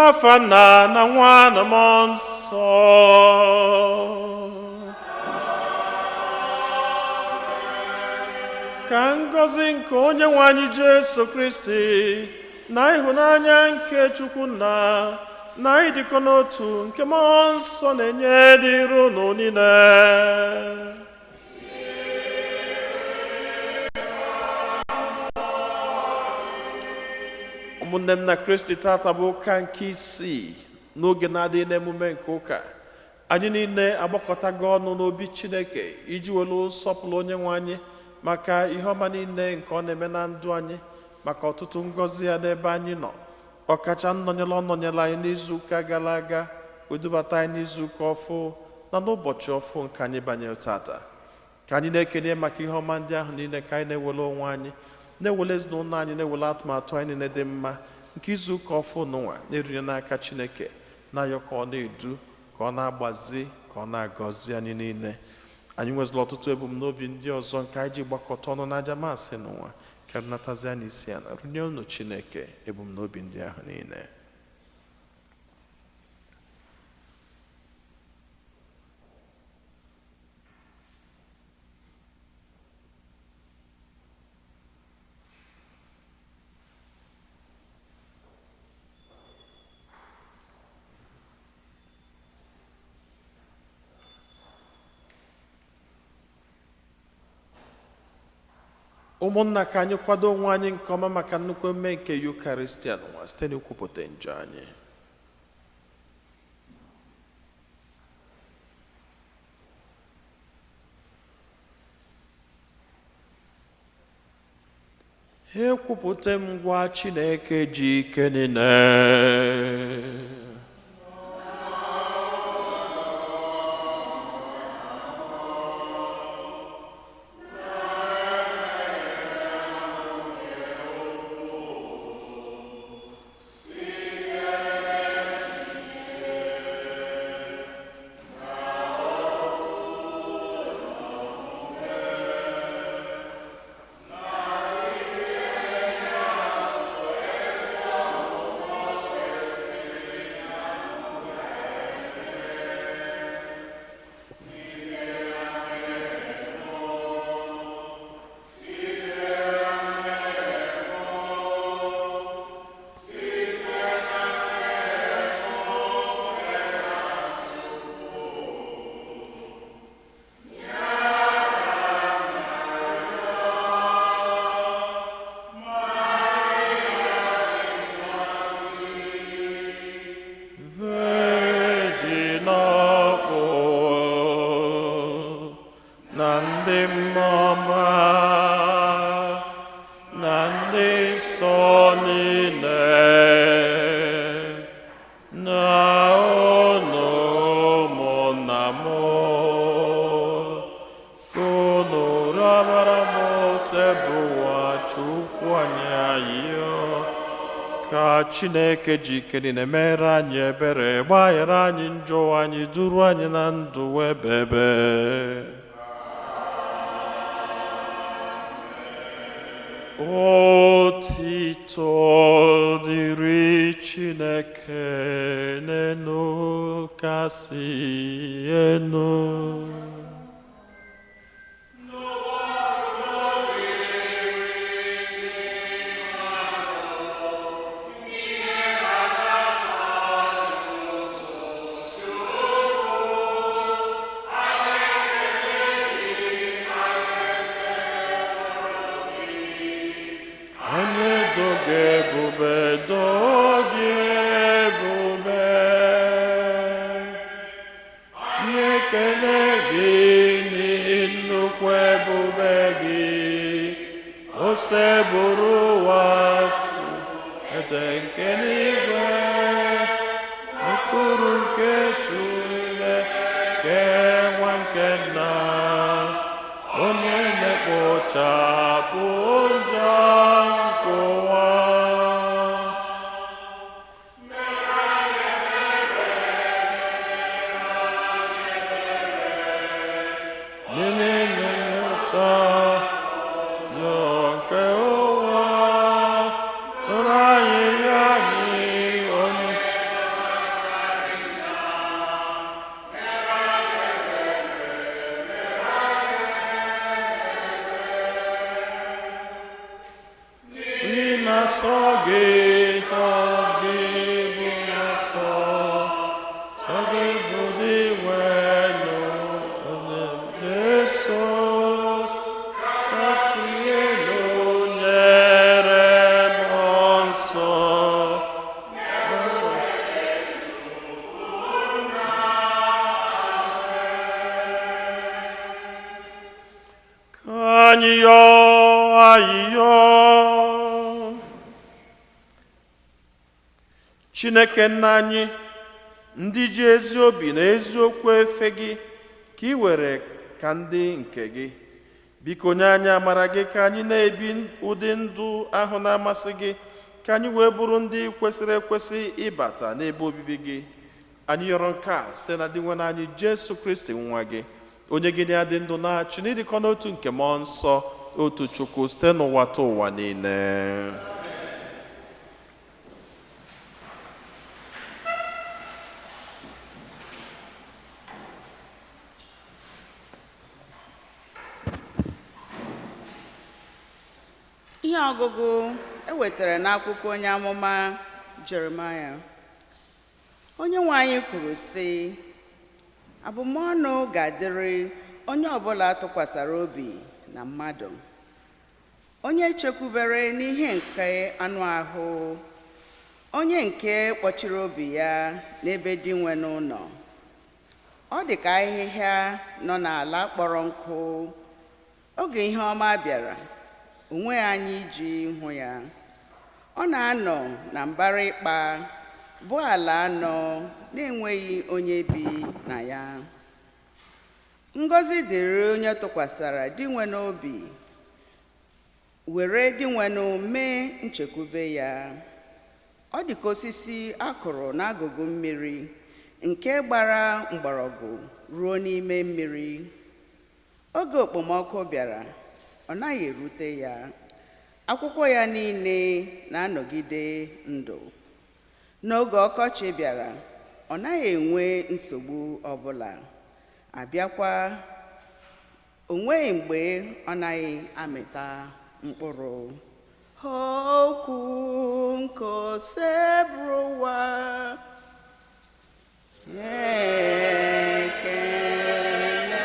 N'afa Nna na Nwa na Mmụọ Nsọ. Ka ngọzi nke Onye nwe anyị Jesu Kristi na ịhụnanya nke Chukwu Nna na ịdịkọ n'otu nke Mmụọ Nsọ na-enye dịrị unu niile. Ụmụnne m na Kristi, tata bụ ụka nke isii n'oge na-adịghị n'emume nke ụka. Anyị niile agbakọtago ọnụ n'obi Chineke iji welu sọpụrụ Onye nwe anyị maka ihe ọma niile nke ọ na-eme na ndụ anyị, maka ọtụtụ ngọzi ya n'ebe anyị nọ, ọkacha nnọnyere ọ nọnyere anyị n'izu ụka gara aga wee dubata anyị n'izu ụka ọfụ na n'ụbọchị ọfụ nke anyị banyere tata. Ka anyị na-ekene maka ihe ọma ndị ahụ niile, ka anyị na-ewere onwe anyị, na-ewere ezinụlọ anyị, na-ewere atụmatụ anyị niile dị mma nke izu ụka ọfụ n'ụwa na-erunye n'aka Chineke, na-ayọ ka ọ na-edu, ka ọ na-agbazi, ka ọ na-agọzi anyị niile. Anyị nwezụrụ ọtụtụ ebumnobi ndị ọzọ nke anyị ji gbakọta ọnụ n'aja maasị n'ụwa ka natazi anyị isi ya na runye unu Chineke ebumnobi ndị ahụ niile. Ụmụnna, ka anyị kwado onwe anyị nke ọma maka nnukwu emume nke Yukaristia n'ụwa site n'ikwupụta njọ anyị. Ekwupụta m gwa Chineke ji ike niile Virgin ọkpụ na ndị mmụọ ọma na ndị nsọ niile na unu ụmụnna m, ka unu rịọbara m Osebụrụwa Chukwu anyị ayịyọ, ka Chineke ji ike niile mere anyị ebere, gbaghara anyị njọ anyị, duru anyị na ndụ ebebe. Otito dịrị Chineke n'enu kasị enu. Anyị edoghị ebube, doghị ebube. Anyị ekele gị n'ihi nnukwu ebube gị. Osebụrụwa, eze nke n'igwe, atụrụ nke Chineke, nwa nke nna, onye na-ekpochapụ njọ nke ụwa. N'ime ụtọ njọ nke ụwa, nụrụ anyị ya anyị. Sọ gị bụ Dinwenụ, onye Jesu kasị elu nyere mmụọ nsọ. Ka anyị yọọ ayịyọ. Chineke nna anyị, ndị ji ezi obi na eziokwu efe gị, ka ị were ka ndị nke gị. Biko nye anyị amara gị ka anyị na-ebi ụdị ndụ ahụ na-amasị gị, ka anyị wee bụrụ ndị kwesịrị ekwesị ịbata n'ebe obibi gị. Anyị yọrọ nke a site na Dinwenụ anyị Jesu Kristi nwa gị, onye gị na ya dị ndụ na-achị n'ịdịkọ n'otu nke mmụọ nsọ, otu Chukwu, site n'ụwa ta ụwa niile. Ihe ọgụgụ e wetara n'akwụkwọ onye amụma Jeremaya. Onye nwe anyị kwuru sị, abụmọnụ ga-adịrị onye ọbụla tụkwasara obi na mmadụ, onye chekwubere n'ihe nke anụ ahụ, onye nke kpọchiri obi ya n'ebe Dinwenụ nọ. Ọ dị ka ahịhịa nọ n'ala kpọrọ nkụ, oge ihe ọma bịara, o nweghị anya iji hụ ya. Ọ na-anọ na mbara ịkpa, bụ ala anọ na-enweghị onye bi na ya. Ngọzi dịrị onye tụkwasara Dinwenụ obi, were Dinwenụ mee nchekwube ya. Ọ dị ka osisi a kụrụ n'agụgụ mmiri, nke gbara mgbọrọgwụ ruo n'ime mmiri. Oge okpomọkụ bịara, ọ naghị erute ya. Akwụkwọ ya niile na-anọgide ndụ. N'oge ọkọchị bịara, ọ naghị enwe nsogbu ọbụla. Abịakwa, o nweghị mgbe ọ naghị amịta mkpụrụ. Okwu nke Osebụrụwa. Ekele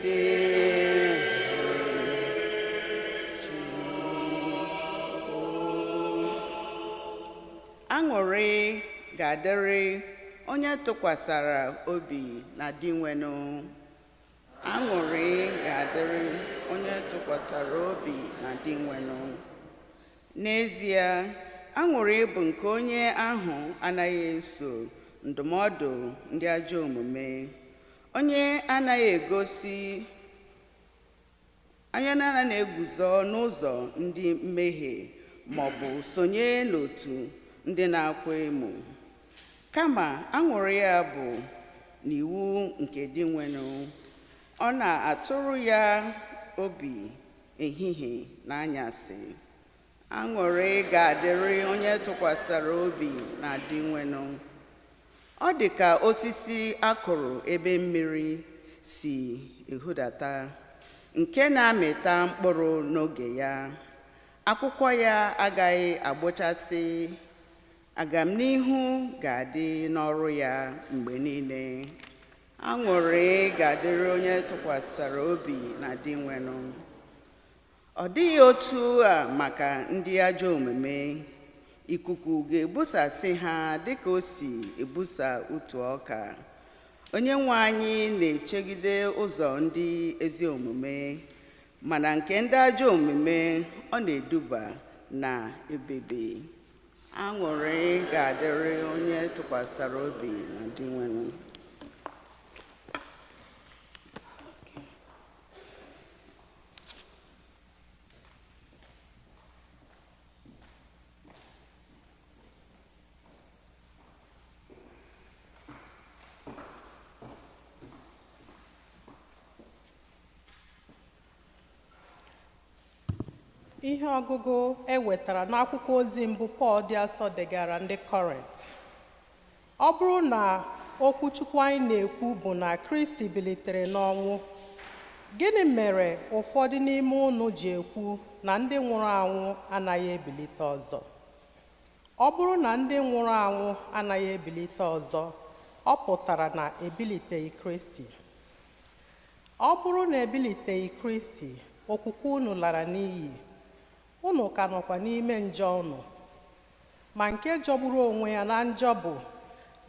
dịrị Chukwu. Aṅụrị ga-adịrị onye tụkwasara obi na Dinwenụ. Aṅụrị ga-adịrị onye tụkwasara obi na Dinwenụ. N'ezie, aṅụrị bụ nke onye ahụ anaghị eso ndụmọdụ ndị ajọ omume, onye anaghị egosi onye na-anaghị eguzo n'ụzọ ndị mmehie ma ọ bụ sonye n'otu ndị na-akwa emo. Kama aṅụrị ya bụ n'iwu nke Dinwenụ, ọ na-atụrụ ya obi ehihie na anyasị. Aṅụrị ga-adịrị onye tụkwasara obi na Dinwenụ. Ọ dị ka osisi a kụrụ ebe mmiri si ehudata, nke na-amịta mkpụrụ n'oge ya. Akwụkwọ ya agaghị agbụchasị, agamnihu ga-adị n'ọrụ ya mgbe niile. Aṅụrị ga-adịrị onye tụkwasara obi na Dinwenụ. Ọ dịghị otu a maka ndị ajọ omume. Ikuku ga-ebusasị ha dịka o si ebusa utu ọka. Onye nwe anyị na-echegide ụzọ ndị ezi omume, mana nke ndị ajọ omume ọ na-eduba na ebebe. Aṅụrị ga-adịrị onye tụkwasara obi na Dinwenụ. Ihe ọgụgụ e wetara n'akwụkwọ ozi mbụ Pọl dị asọ degara ndị Kọrint. Ọ bụrụ na okwu Chukwu anyị na-ekwu bụ na Kristi bilitere n'ọnwụ, gịnị mere ụfọdụ n'ime unu ji ekwu na ndị nwụrụ anwụ anaghị ebilite ọzọ? Ọ bụrụ na ndị nwụrụ anwụ anaghị ebilite ọzọ, ọ pụtara na ebiliteghị Kristi. Ọ bụrụ na ebiliteghị Kristi, okwukwe unu lara n'iyi, unu ka nọkwa n'ime njọ unu. Ma nke jọgburu onwe ya na njọ bụ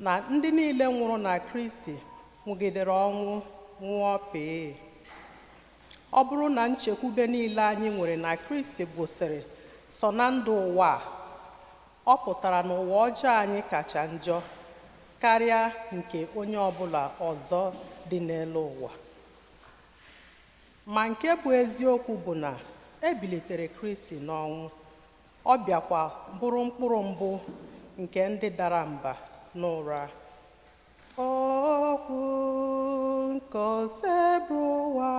na ndị niile nwụrụ na Kristi nwụgidere ọnwụ nwụọ pee. Ọ bụrụ na nchekwube niile anyị nwere na Kristi gwụsịrị sọ na ndụ ụwa a, ọ pụtara na ụwa ọjọọ anyị kacha njọ karịa nke onye ọbụla ọzọ dị n'elu ụwa. Ma nke bụ eziokwu bụ na e bilitere Kristi n'ọnwụ, ọ bịakwa bụrụ mkpụrụ mbụ nke ndị dara mba n'ụra. Okwu nke Osebụrụwa.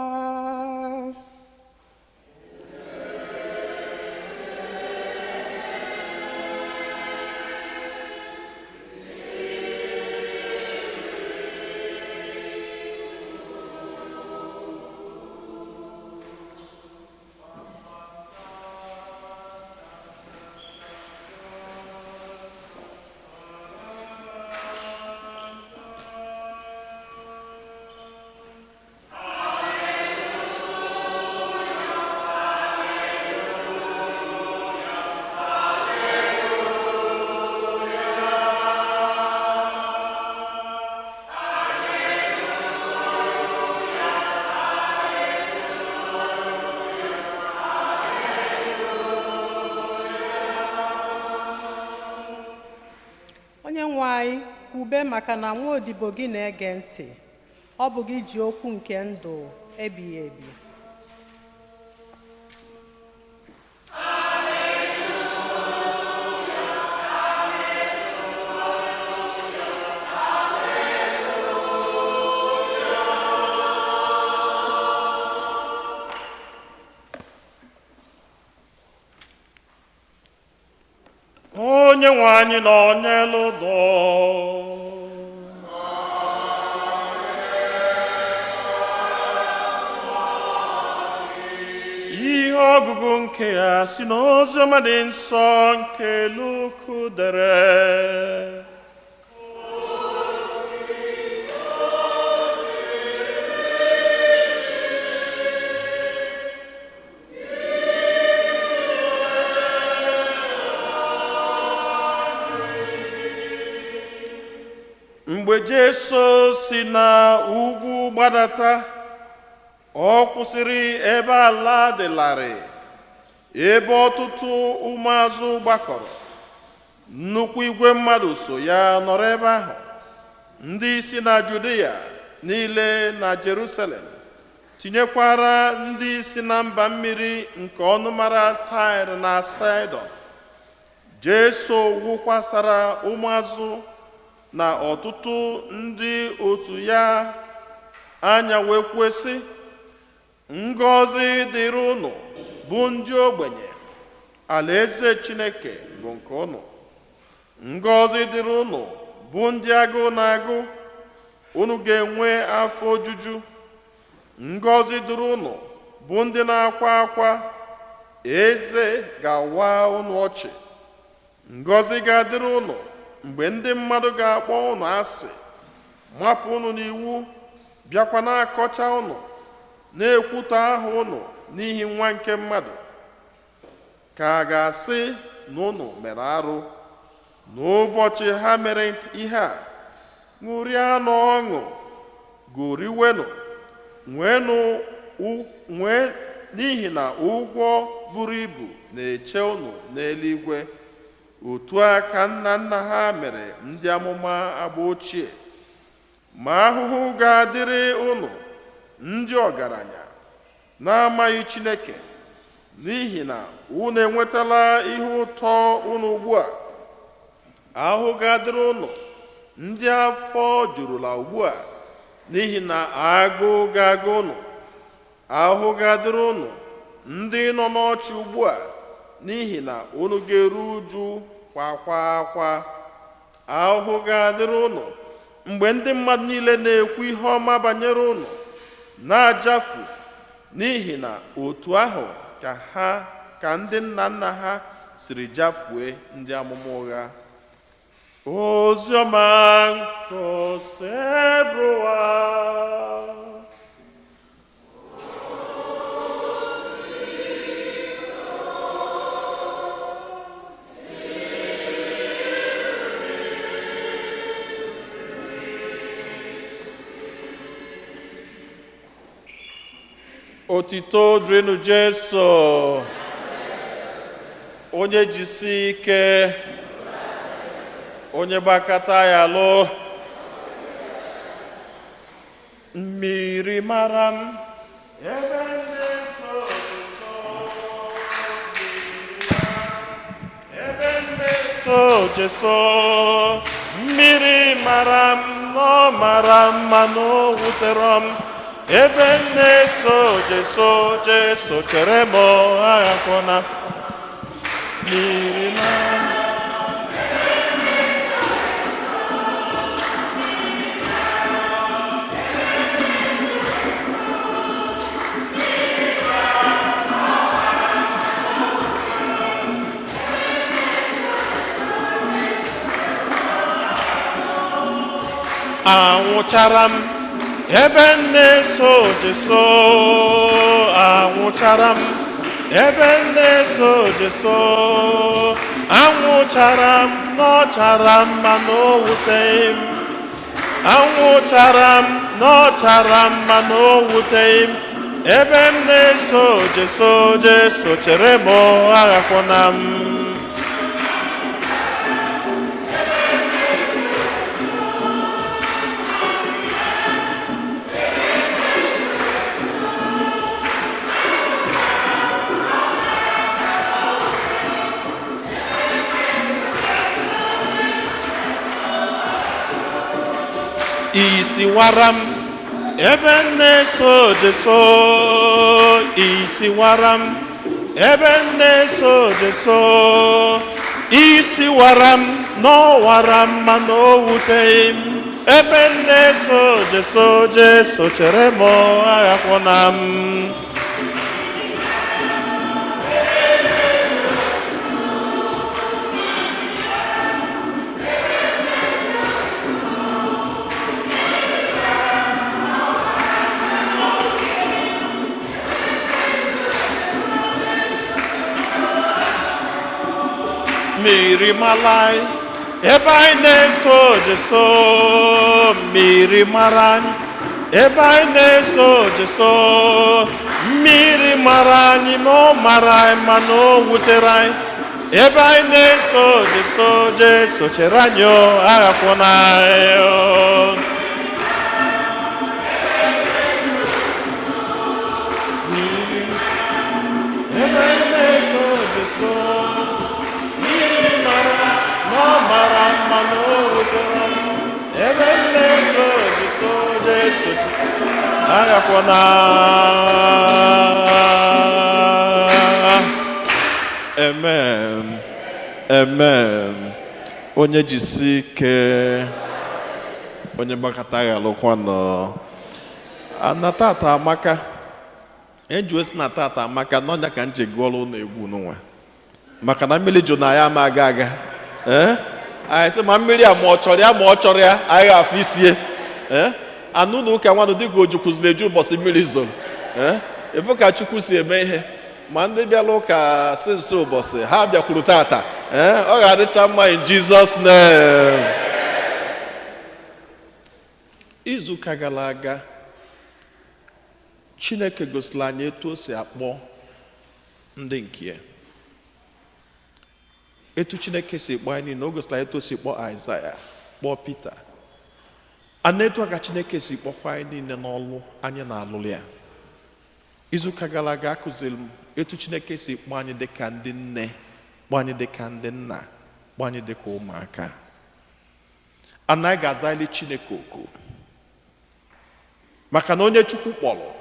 Onye nwe anyị, kwube maka na nwa odibo gị na-ege ntị. Ọ bụ gị ji okwu nke ndụ ebighị ebi. Onye nwe anyị nọ n'elu ụdọ. Ihe ọgụgụ nke ya si n'oziọma dị nsọ nke Luku dere. Mgbe Jesu si na ugwu gbadata, ọ kwụsịrị ebe ala dị larịị, ebe ọtụtụ ụmụazụ gbakọrọ. Nnukwu igwe mmadụ so ya nọrọ ebe ahụ, ndị si na Judia niile na Jerusalem, tinyekwara ndị si na mba mmiri nke ọnụmara Taịr na Saịdọn. Jesu wụkwasara ụmụazụ na ọtụtụ ndị otu ya anya wee kwuo sị, ngọzi dịrị unu bụ ndị ogbenye, alaeze Chineke bụ nke unu. Ngọzi dịrị unu bụ ndị agụụ na-agụ, unu ga-enwe afọ ojuju. Ngọzi dịrị unu bụ ndị na-akwa akwa, eze ga-awa unu ọchị. Ngọzi ga-adịrị unu mgbe ndị mmadụ ga-akpọ unu asị, mapụ unu n'iwu, bịakwa na-akọcha unu, na-ekwutọ aha unu n'ihi nwa nke mmadụ, ka a ga-asị na unu mere arụ. N'ụbọchị ha mere ihe a, ṅụrịanụ ọṅụ, goriwenụ, nwee n'ihi na ụgwọ buru ibu na-eche unu n'eluigwe. Otu a ka nna nna ha mere ndị amụma agba ochie. Ma ahụhụ ga-adịrị unu ndị ọgaranya na-amaghị Chineke, n'ihi na unu enwetala ihe ụtọ unu ugbu a. Ahụhụ ga-adịrị unu ndị afọ jurula ugbu a, n'ihi na agụụ ga-agụ unu. Ahụhụ ga-adịrị unu ndị nọ n'ọchị ugbu a, n'ihi na unu ga-eru uju kwa akwa. Ahụhụ ga-adịrị unu mgbe ndị mmadụ niile na-ekwu ihe ọma banyere unu, na-ajafu, n'ihi na otu ahụ ka ha ka ndị nna nna ha siri jafue ndị amụma ụgha. Oziọma nke Osebụrụwa. Otito dịrịnụ Jesu. Onye jisi ike, onye gbakọta ya lụ. Mmiri mara m ebe ndị nsọ Jesu, ebe ndị nsọ Jesu, mmiri mara m na ọ mara mma na o wutere m. Ebe m na-eso Jesu, Jesu chere m, aghakwana. Mmiri mara m. Anwụchara m ebe m na-eso Jesu, anwụchara m ebe m na-eso Jesu, anwụchara m n'ọchara m mana o wuteghị m, anwụchara m n'ọchara m mana o wuteghị m, ebe m na-eso Jesu, Jesu chere m, aghakwana m. Isi wara m ebe m na-eso Jesu, isi wara m ebe m na-eso Jesu, isi wara m n'ọwara m mana o wuteghị m, ebe m na-eso Jesu, Jesu chere m, aghakwana m. Mmiri mara anyị ebe anyị na-eso Jesu, mmiri mara anyị ebe anyị na-eso Jesu, mmiri mara anyị ma ọ mara anyị mana o wutere anyị, ebe anyị na-eso Jesu, Jesu chere anyị, aghakwana anyị o. Ebe anyị na-eso Jesu, mmiri mara na ọ mara mma na o wutere m, ebe m na-eso Jesu, Jesu aghakwana. Amen. Amen. Onye jisi ike, onye gbakọta ghalụkwanụ. Na tata amaka eji si na tata amaka n'ọnya ka nje gụọrọ ụlọ egwu n'ụwa, maka na mmiri jụ na ya ama aga aga. Ee, anyị sị ma mmiri a ma ọ chọrọ ya ma ọ chọrọ ya, anyị ga-afụ isie. Ee, anụ na ụka nwanụ dịka o jukwuziri eju ụbọchị mmiri zoro. Ee, efu ka Chukwu si eme ihe. Ma ndị bịara ụka si nso ụbọchị ha bịakwuru tata. Ee, ọ ga-adịcha mma in Jesus name. Izuụka gara aga, Chineke gosiri anyị etu o si akpọ ndị nke ya, etu Chineke si kpọọ anyị niile. O gosiri anyị etu o si kpọọ Aịzaya, kpọọ Pita, ana etu a ka Chineke si kpọkwa anyị niile n'ọlụ anyị na-alụlụ ya. Izuụka gara aga, akụziri m etu Chineke si kpọọ anyị dịka ndị nne, kpọọ anyị dịka ndị nna, kpọọ anyị dịka ụmụaka. Ana anyị ga-azali Chineke oku, maka na onye Chukwu kpọrọ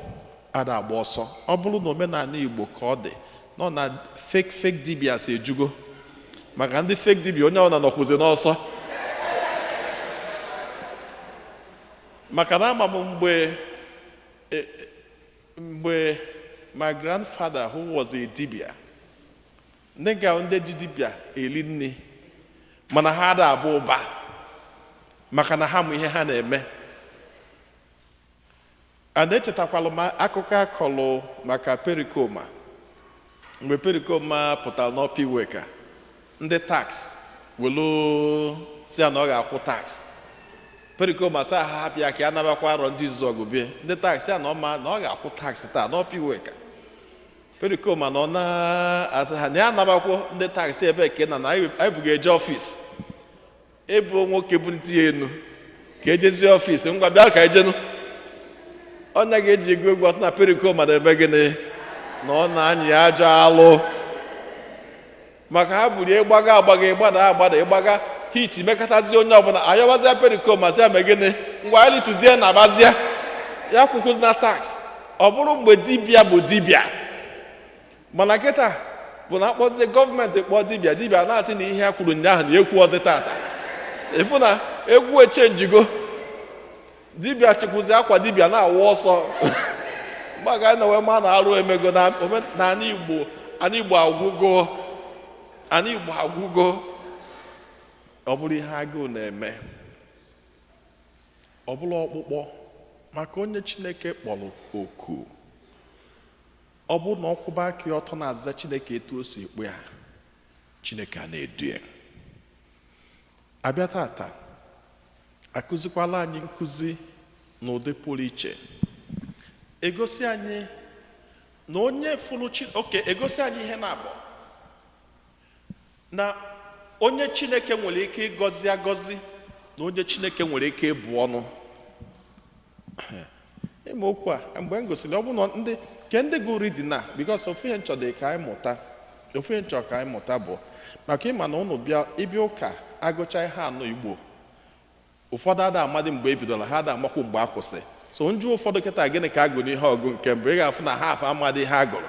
ada agba ọsọ. Ọ bụrụ na omenala Igbo ka ọ dị nọ na fake fake dibia si ejugo, maka ndị fake dibia, onye ọbụla nọkwuzi n'ọsọ. Maka na ama m mgbe my grandfather, who was a dibia, Ndị nke ahụ, ndị ji dibịa eli nri, mana ha ada abụ ụba maka na ha mụ ihe ha na-eme. A na-echetakwalụ m akụkọ akọlụ maka Pericoma. Mgbe Pericoma pụtara n'Upper Iweka, ndị tax welu si ya na ọ ga-akwụ tax. Pericoma sị ha hapụ ya ka ya nabakwa arọ ndị izu ọgụ bie. Ndị tax ya na ọ ma na ọ ga-akwụ tax taa n'Upper Iweka. Pericoma na ọ na-asị ha na ya anabakwuo. Ndị tax ebe ke na anyị buga eje office, ebu nwoke bụ ntị ya enu ka ejezie office. Ngwa, bịa ka ejenu. Ọnya ga-eji ego egwu, asị na Pericoma na-eme gịnị? Na ọ na-anyị ajọ alụ, maka ha buru ịgbaga agbaga, ịgbada agbada, ịgbaga hit mekọtazie onye ọbụla ayọbazie. Pericoma sị ya mee gịnị? Ngwa, anyị lituzie na abazie ya kwukwuzi na tax. Ọ bụrụ mgbe dibịa bụ dibịa, mana kịta bụ na akpọzie gọọmenti kpọọ dibịa, dibịa na-asị na ihe a kwuru ụnyaahụ na ekwu ọzọ tata. Ịfụ na egwu echenjigo. Dibịa chịkwụzi akwa dibịa na-awụ ọsọ mgbe anyị na wee ma na arụ emego na n'ala Igbo. Ala Igbo agwụgo, ala Igbo agwụgo. Ọ bụrụ ihe agụụ na-eme, ọ bụrụ ọkpụkpọ maka onye Chineke kpọrọ oku, ọ bụrụ na ọ kwụba aka ya ọtọ na-aza Chineke etu o si ekpu ya, Chineke a na-edu ya. Abịa tata, akụzikwala anyị nkụzi n'ụdị pụrụ iche, egosi anyị na onye fụrụ chi oke, egosi anyị ihe na-abụ na onye Chineke nwere ike ịgọzi agọzi na onye Chineke nwere ike ịbụ ọnụ. Ịma okwu a mgbe m gosiri, ọ bụ na ndị ke ndị gụ reading na, because ofu ihe nchọdụ ka anyị mụta, ofu ihe nchọ ka anyị mụta bụ maka ịma na ụnụ bịa ịbịa ụka, agụcha ihe anọ Igbo, ụfọdụ ada amadị mgbe e bidoro, ha ada amakwu mgbe a kwụsị. So njụ ụfọdụ kịta, gịnị ka a gụrụ n'ihe ọgụ nke mbụ? Ị ga-afụ na ha afọ amadị ihe a gụrụ.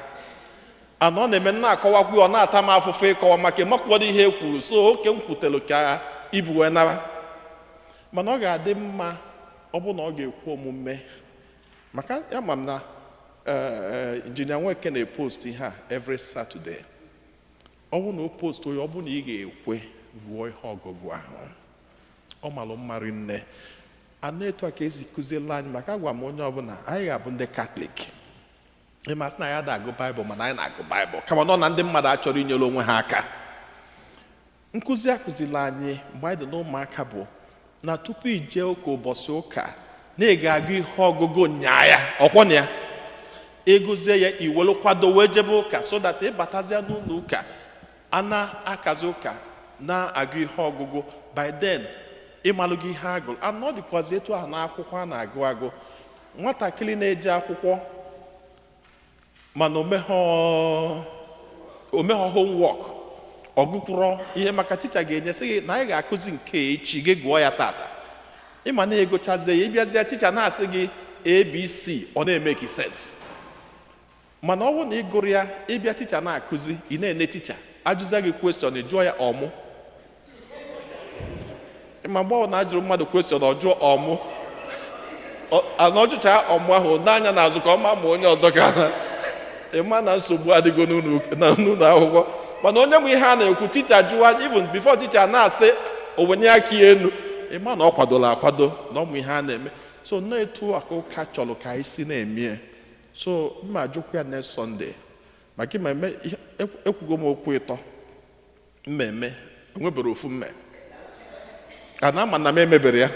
Ana ọ na-eme m na-akọwakwu, ọ na-ata m afụfụ ịkọwa maka ịmakwụkwọdo ihe e kwuru. So oke m kwutere ka ibu wee nara, mana ọ ga-adị mma ọ bụ na ọ ga-ekwe omume, maka ama m na Injinia Nweke na-epost ihe a every Saturday. Ọ bụ na o post ya, ọ bụ na ị ga-ekwe gụọ ihe ọgụgụ ahụ, ọ malụ mma rinne. Ana etu a ka esi kụziela anyị, maka agwa m onye ọbụla, anyị ga-abụ ndị Katọlik. Ịmasị na ya da agụ Baịbụl, mana anyị na-agụ Baịbụl, kama nọ na ndị mmadụ achọrọ inyere onwe ha aka. Nkụzi akụzila anyị mgbe anyị dị n'ụmụaka bụ na tupu ije ụka ụbọchị ụka, na ị ga-agụ ihe ọgụgụ nyaa ya, ọkwọ na ya ịgụzie ya, iwelu kwado wee jebe ụka, so that ịbatazia n'ụlọ ụka, a na-akazi ụka, na-agụ ihe ọgụgụ, by then ịmalụ gị ihe agụrụ. Ana ọ dịkwazi etu ahụ n'akwụkwọ a na-agụ agụ. Nwatakịrị na-eje akwụkwọ mana omeghọ homework, ọ gụkwụrọ ihe, maka ticha ga-enye sị gị na anyị ga-akụzi nke echi, gị gụọ ya tata. Ịma na egochazie ya, ịbịazie, ticha na-asị gị ABC, ọ na-emeki sense. Mana ọ bụrụ na ị gụrụ ya, ịbịa, ticha na-akụzi, ị na-ene ticha, ajụza gị question, ị jụọ ya ọmụ. Ma mgbe ọ na ajụrụ mmadụ question, ọ jụọ ọmụ, ana ọ jụcha ọmụ ahụ n'anya n'azụ ka ọ ma ma onye ọzọ ka na ịma na nsogbu adịgo n'ụlọ akwụkwọ. Mana onye nwe ihe a na-ekwu, ticha jụwa, even before ticha na-asị owenye aka ya enu, ịma na ọ kwadola akwado na ọmụ ihe a na-eme. So na-etu aka ụka chọrọ ka anyị si na-eme. So mma ajụkwa ya next Sunday maka ịma eme ekwugo m okwu ịtọ mmemme enwebere ofu mme a na ama na m emebere ya.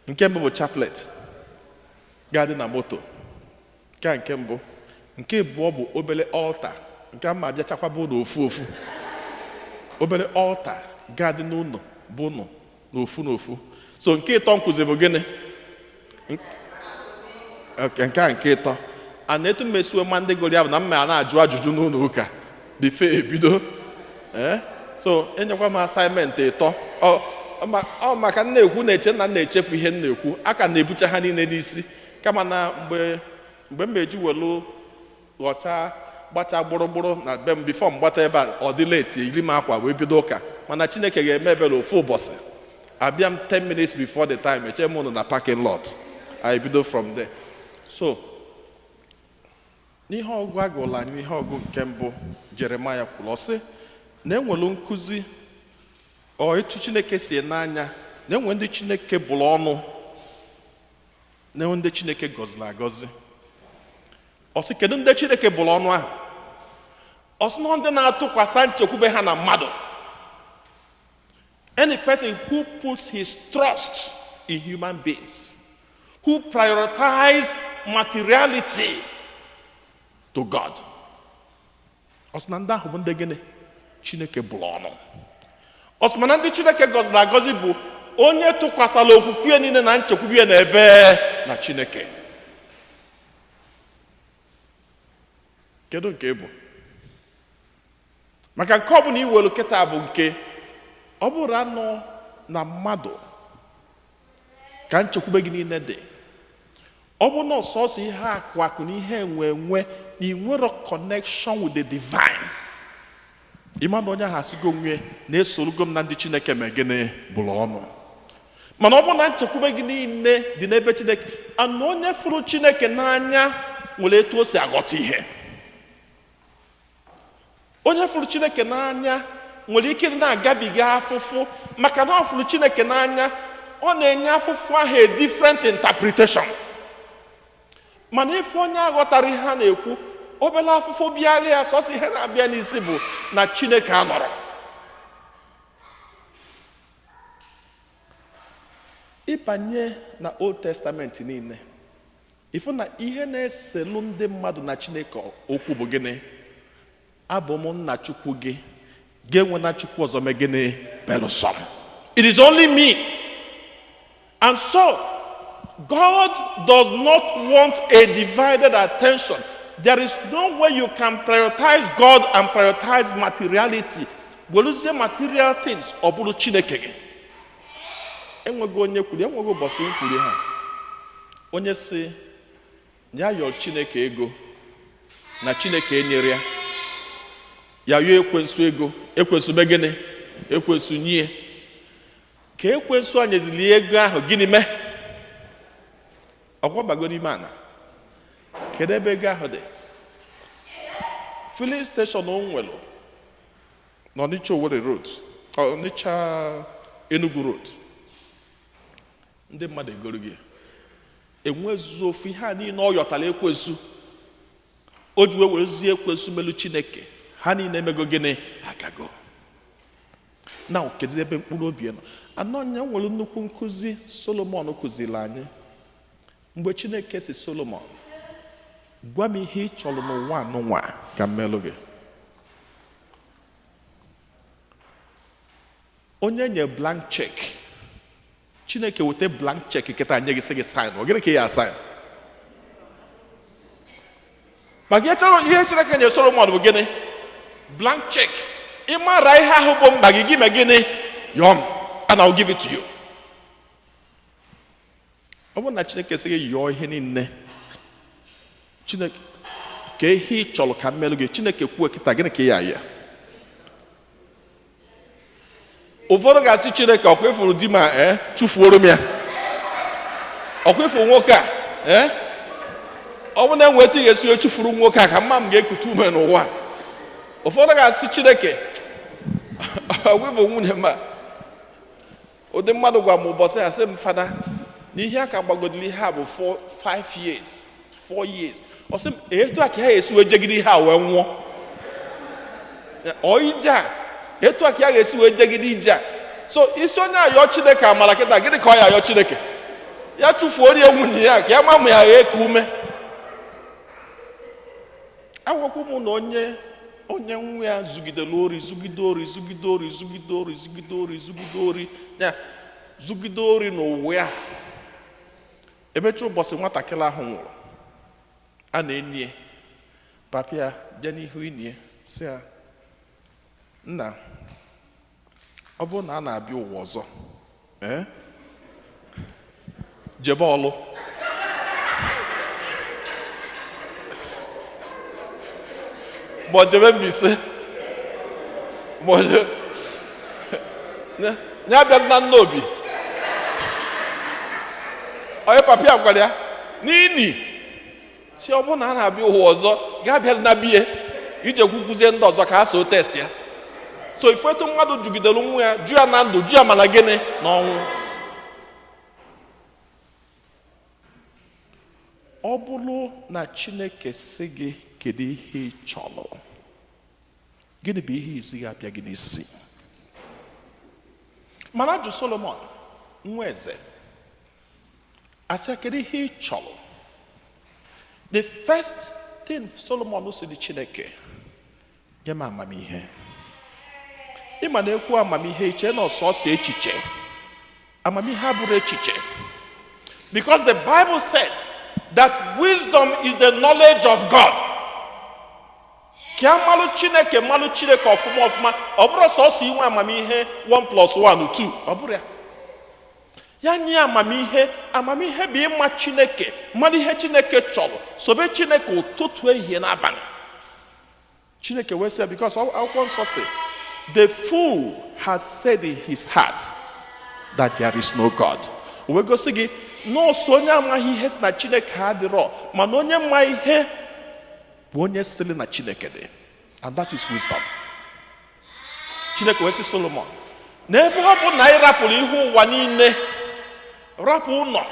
Nke mbụ bụ chaplet ga-adị na moto nke a, nke mbụ. Nke abụọ bụ obere altar nke a ma abịachakwaba ụlọ ofu ofu, obere altar ga-adị n'ụlọ bụ ụlọ n'ofu n'ofu. So nke ịtọ nkụzi bụ gịnị? Ok, nke a nke ịtọ a na-etu mmesiwe ma ndị gụrụ ya bụ na mma a na-ajụ ajụjụ n'ụlọ ụka bife ebido. Ee, so enyekwa m assignment ịtọ. Ọ maka m na-ekwu na-eche na m na-echefu ihe m na-ekwu, a ka na-ebucha ha niile n'isi, kama na mgbe m eji welu ghọcha gbacha gbụrụgbụrụ na be m before m gbata ebe a, ọ dị late, iri m akwa wee bido ụka. Mana Chineke ga-eme ebere, ofu ụbọchị abịa m 10 minutes before the time, eche m ụnụ na parking lot, I bido from there. So n'ihe ọgụgụ anyị gụrụ tata, N'ihe ọgụ agụla anyị, ihe ọgụ nke mbụ, Jeremaya kwuru, ọ sị na enwere nkụzi ọ etu Chineke si n'anya na enwe ndị Chineke bụrụ ọnụ na enwe ndị Chineke gọziri agọzi. Ọ sị, kedu ndị Chineke bụrụ ọnụ ahụ? Ọ sị na ndị na-atụkwasị nchekwube ha na mmadụ. Any person who puts his trust in human beings, who prioritize materiality to God, ọ sị na ndị ahụ bụ ndị gịnị? Chineke bụrụ ọnụ. Ọ sị mana ndị Chineke gọziri agọzi bụ onye tụkwasara okwukwe ya niile na nchekwube ya na ebe na Chineke. Kedu nke ị bụ? Maka nke ọbụla iwelu kịta bụ nke ọ bụrụ anọ na mmadụ ka nchekwube gị niile dị, ọ bụ na ọsọsọ ihe akụ akụ na ihe enwe enwe na ị nwero connection with the divine, ịma na onye ahụ asịgo onwe na-esorogo m na ndị Chineke ma gịnị bụrụ ọnụ. Mana ọ bụrụ na nchekwube gị niile dị n'ebe Chineke ana, onye fụrụ Chineke n'anya nwere etu o si aghọta ihe. Onye fụrụ Chineke n'anya nwere ike ịdị na-agabiga afụfụ, maka na ọ fụrụ Chineke n'anya, ọ na-enye afụfụ ahụ a different interpretation. Mana ife onye aghọtara ihe a na-ekwu, obere afụfụ bịara ya, sọsọ ihe na-abịa n'isi bụ na Chineke anọrọ. Ịbanye na Old Testament niile, ịfụ na ihe na-eselu ndị mmadụ na Chineke okwu bụ gịnị? Abụ m nna Chukwu gị, ga-enwe na Chukwu ọzọ mee gịnị? Belụsọ m. It is only me. And so God does not want a divided attention. There is no way you can prioritize God and prioritize materiality. Weluzie material things ọ bụrụ Chineke gị. Enweghị onye kwuru, enweghị ụbọchị m kwuru ha, onye si ya yọrọ Chineke ego na Chineke enyere ya, ya yọọ ekwensu ego, ekwensu mee gịnị? Ekwensu nye. Ka ekwensu anyezili ego ahụ, gịnị mee? Ọkwabago n'ime ana. Kedu ebe ego ahụ dị? Filling station o nwere n'Ọnịcha Owerri Road, Ọnịcha Enugu Road, ndị mmadụ egoro gị enwezu ofu ihe a niile ọ yọtara ekwensu, o ji wee werezie ekwensu melu Chineke. Ha niile emego gịnị? Agago na. Kedu ebe mkpụrụ obi nọ? Anọ nya nwere nnukwu nkụzi Solomon kụziri anyị mgbe Chineke si Solomon, gwa m ihe ị chọrọ n'ụwa anụnwa ka m melụ gị. Onye nye blank check, Chineke weta blank check kịta nye gị, sị gị sign, ọ gịnị ka ị ya sign? Maka ihe chọrọ, ihe Chineke nye Solomon bụ gịnị? Blank check. Ị mara ihe ahụ bụ mkpa gị, gị mee gịnị? Yọọ m and I'll give it to you. Ọ bụrụ na Chineke sị gị yọọ ihe niile, Chineke, ka ihe ị chọrọ ka m melụ gị, Chineke kwuo kịta, gịnị ka ị ya ya? Ụfọdụ ga-asị Chineke, ọkwa ịfụrụ di ma ee chụfuoro m ya, ọkwa ịfụrụ nwoke a, ee ọ bụ na enwe etu ị ga-esi wee chụfuru nwoke a ka mma m ga-ekute ume n'ụwa. Ụfọdụ ga-asị Chineke, ọkwa ịfụrụ nwunye m a. Ụdị mmadụ gwa m ụbọchị ya, sị m, Fada, na ihe aka gbagodiri ihe a bụ 4 5 years, 4 years. Ọ sị m, etu a ka ya ga-esi wee jegide ihe a wee nwụọ? Ọ ije a, etu a ka ya ga-esi wee jegide ije a? So isi onye ayọ Chineke amara kịta, gịnị ka ọ ya ayọ Chineke? Ya chụfuo rie nwunye ya ka ya ma mụ ya gha eku ume. Agwakwa m na onye nwa ya zugidere ori, zugide ori, zugide ori, zugide ori, zugide ori, zugide ori ya, zugide ori n'ụwa ya. Emecha, ụbọchị nwatakịrị ahụ nwụrụ, a na-enyi papa ya bịa n'ihu inie, sị ya, nna, ọ bụrụ na a na-abịa ụwa ọzọ, ee jebe ọlụ. Ma ọ jebe Mbaise, ma ọ jebe ya abịazi na nna obi onye. Papa ya gwara ya n'ini si, ọ bụrụ na a na-abịa ụwa ọzọ, Gaa bịazi na biye ije gwugwuzie ndị ọzọ ka ha so test ya. So ifu etu mmadụ jugidere nwa ya, ju ya na ndụ, ju ya mana gịnị na ọnwụ. Ọ bụrụ na Chineke sị gị kedu ihe ị chọrọ, gịnị bụ ihe izi ga-abịa gị n'isi? Mana jụ Solomon nwa eze, asị ya kedu ihe ị chọrọ, the first thing Solomon sị dị, "Chineke, nye m amamihe." Ịma na ekwu amamihe, iche na ọsọsọ echiche. Amamihe abụrụ echiche, because the Bible said that wisdom is the knowledge of God. Ka a malụ Chineke, malụ Chineke ọfụma ọfụma. Ọ bụrụ sọsọ inwe amamihe 1 plus 1 2, ọ bụrụ ya. Ya nye amamihe. Amamihe bụ ịma Chineke, mmadụ ihe Chineke chọrọ, sobe Chineke ụtụtụ, ehihie na abalị. Chineke wee sị ya, because Akwụkwọ Nsọ sị, "The fool has said in his heart that there is no God." O wee gosi gị nọọsụ onye amaghị ihe si na Chineke adịrọ, mana onye ma ihe bụ onye sịrị na Chineke dị, and that is wisdom. Chineke wee sị Solomon, na ebe ọ bụ na ị rapụrụ ihe ụwa niile, rapụ ụlọ,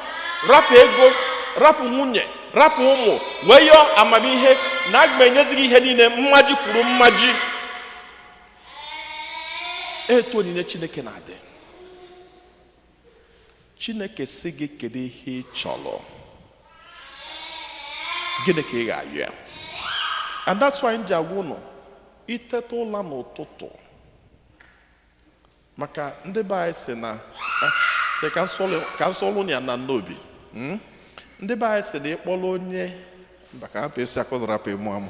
rapụ ego, rapụ nwunye, rapụ ụmụ, wee yọọ amamihe, na aga m enyezi gị ihe niile mmaji kwuru mmaji. Etu onyinye Chineke na-adị. Chineke sị gị kedu ihe ị chọrọ, gịnị ka ị ga-ayọ ya? And that's why m ji agwa ụnụ, iteta ụla n'ụtụtụ, maka ndị be anyị sị na ka nsọlụ ya na nnobi. Ndị be anyị sị na ịkpọrọ onye mba ka hapụ esi akọdọrapụ ịmụ amụ.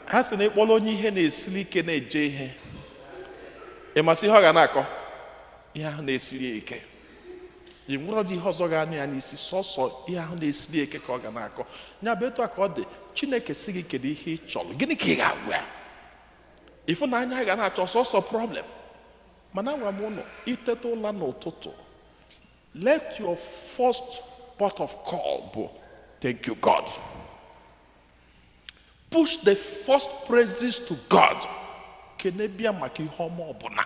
Ha sị na ịkpọrọ onye ihe na-esiri ike na-eje ihe, ịmasị ihe ọ ga na-akọ, ihe ahụ na-esiri ya ike. Ị nwere dị ihe ọzọ ga-anụ ya n'isi, sọsọ ihe ahụ na-esiri ya ike ka ọ ga na-akọ. Ya bụ etu a ka ọ dị. Chineke sị gị kedu ihe ị chọrọ, gịnị ka ị ga-agwa ya? Ịfụnanya ga na-achọ sọsọ problem. Mana agwa m ụnụ, iteta ụla n'ụtụtụ, let your first port of call bụ "Thank you, God." Push the first praises to God. Kene bịa maka ihe ọma ọbụla.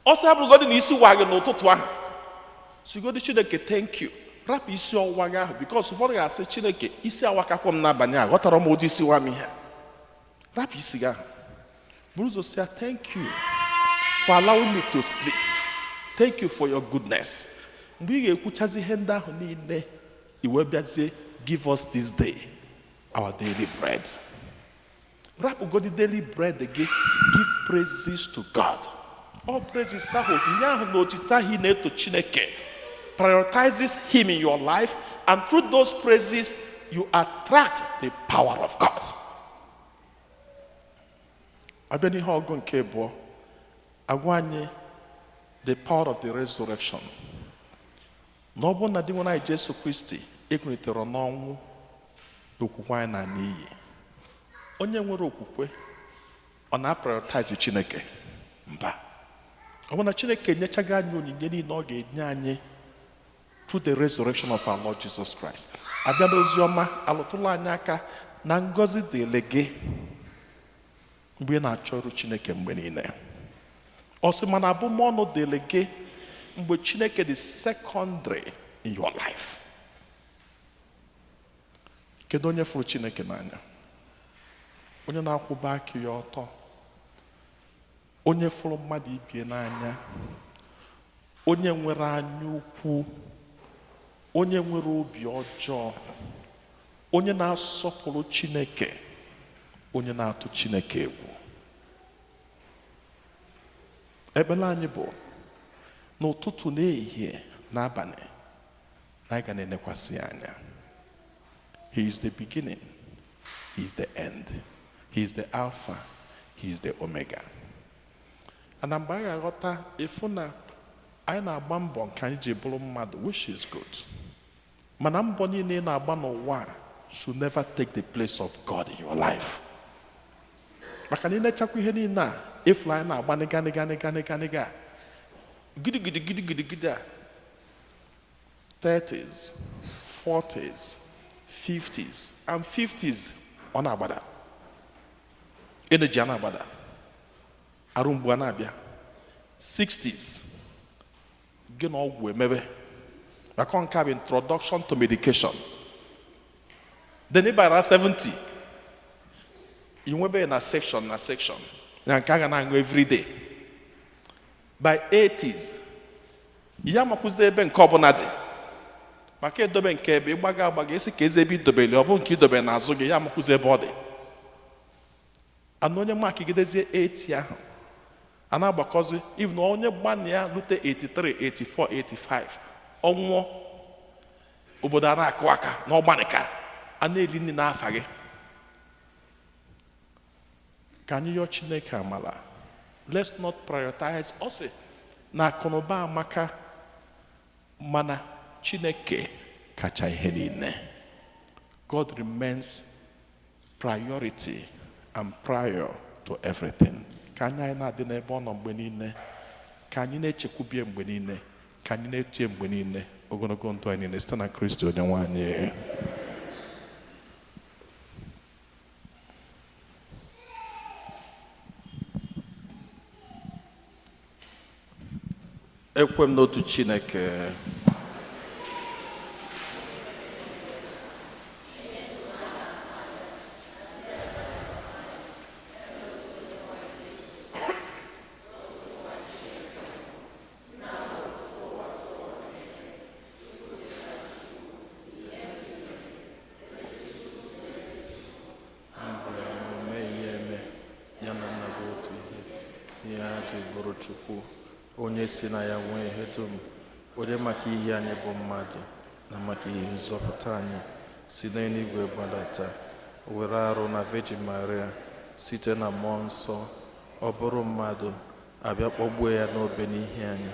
Ọsọ abụrụgodị na isi wa gị n'ụtụtụ ahụ, sigodi Chineke thank you, rapụ isi ọwụwa gị ahụ, because ụfọdụ ga-asị, "Chineke, isi awakakwa m n'abalị a, ghọtara m ụdị isi wa m ihe." Rapụ isi gị ahụ, buru ụzọ sị ya, "Thank you for allowing me to sleep. Thank you for your goodness." Mgbe ị ga-ekwuchazi ihe ndị ahụ niile, i wee bịazie, "Give us this day our daily bread." Rapụgodi daily bread gị, give praises to God. All praises ahụ, nye ahụ na otito ahụ ị na-eto Chineke prioritizes him in your life, and through those praises you attract the power of God. Abịa n'ihe ọgụ nke abụọ, agwa anyị the power of the resurrection, na ọ bụrụ na di nwe anyị Jesu Kristi ekwunitere n'ọnwụ, okwukwe anyị na n'iyi. Onye nwere okwukwe, ọ na-prioritize Chineke? Mba. Ọ bụ na Chineke enyechaghị anyị onyinye niile ọ ga-enye anyị through the resurrection of our Lord Jesus Christ. Abịa n'ozi ọma, alụtụla anyị aka na ngọzi dịrị gị mgbe ị na-achọ iru Chineke mgbe niile. Ọ sị mana abụmọnụ dịrị gị mgbe Chineke dị secondary in your life. Kedu onye fụrụ Chineke n'anya? Onye na-akwụba aka ya ọtọ, onye fụrụ mmadụ ibie n'anya, onye nwere anya ukwu, onye nwere obi ọjọọ, onye na-asọpụrụ Chineke, onye na-atụ Chineke egwu. Ekpere anyị bụ n'ụtụtụ, n'ehihie, n'abalị, na anyị ga na-enekwasị ya anya. He is the beginning, he is the end, he is the Alpha, he is the Omega. Ana mgbe anyị ga-aghọta ịfụ na anyị na-agba mbọ nke anyị ji bụrụ mmadụ, which is good, mana mbọ niile ị na-agba n'ụwa a should never take the place of God in your life, maka na ịnechakwa ihe niile a ịfụrụ anyị na-agba nịga nịga nịga nịga nịga, gidi gidi gidi gidi a, 30s, 40s, 50s and 50s, ọ na-agbada, energy a na-agbada, arụ mgbu a na-abịa. 60s, gị na ọgwụ emebe, maka nke a bụ introduction to medication. Then ị bara 70, ị nwebe na section na section na nke a ga na-aṅụ everyday. By 80s, ya makwụzide ebe nke ọbụla dị, maka edobe nke ebe ịgbaga agbaga, esi ka ezi ebe idobere, ọ bụ nke idobere n'azụ gị, ya makwụzi ebe ọ dị. Ana onye makigidezie 80 ahụ a na-agbakọzi, even onye gbana ya rute 83, 84, 85, ọ nwụọ, obodo a na-akụ aka na ọgbanika a na-eli nri n'afa gị. Ka anyị yọọ Chineke amala. Let's not prioritize. Ọ sị na akụnụba amaka, mana Chineke kacha ihe niile. God remains priority and prior to everything. Ka anya anyị na-adị n'ebe ọ nọ mgbe niile, ka anyị na-echekwubie mgbe niile, ka anyị na-etie mgbe niile, ogologo ndụ anyị niile, site na Kristi onye nwe anyị. Ekwe m n'otu Chineke, eme ihe eme ya na nna bụ otu ihe, ihe ha ji bụrụ Chukwu, onye si na ya nwee ihe dum, onye maka ihe anyị bụ mmadụ na maka ihe nzọpụta anyị si n'eluigwe gbadata, were arụ na Virgin Maria, site na mmụọ nsọ ọ bụrụ mmadụ, abịa kpọgbuo ya n'obe n'ihi anyị.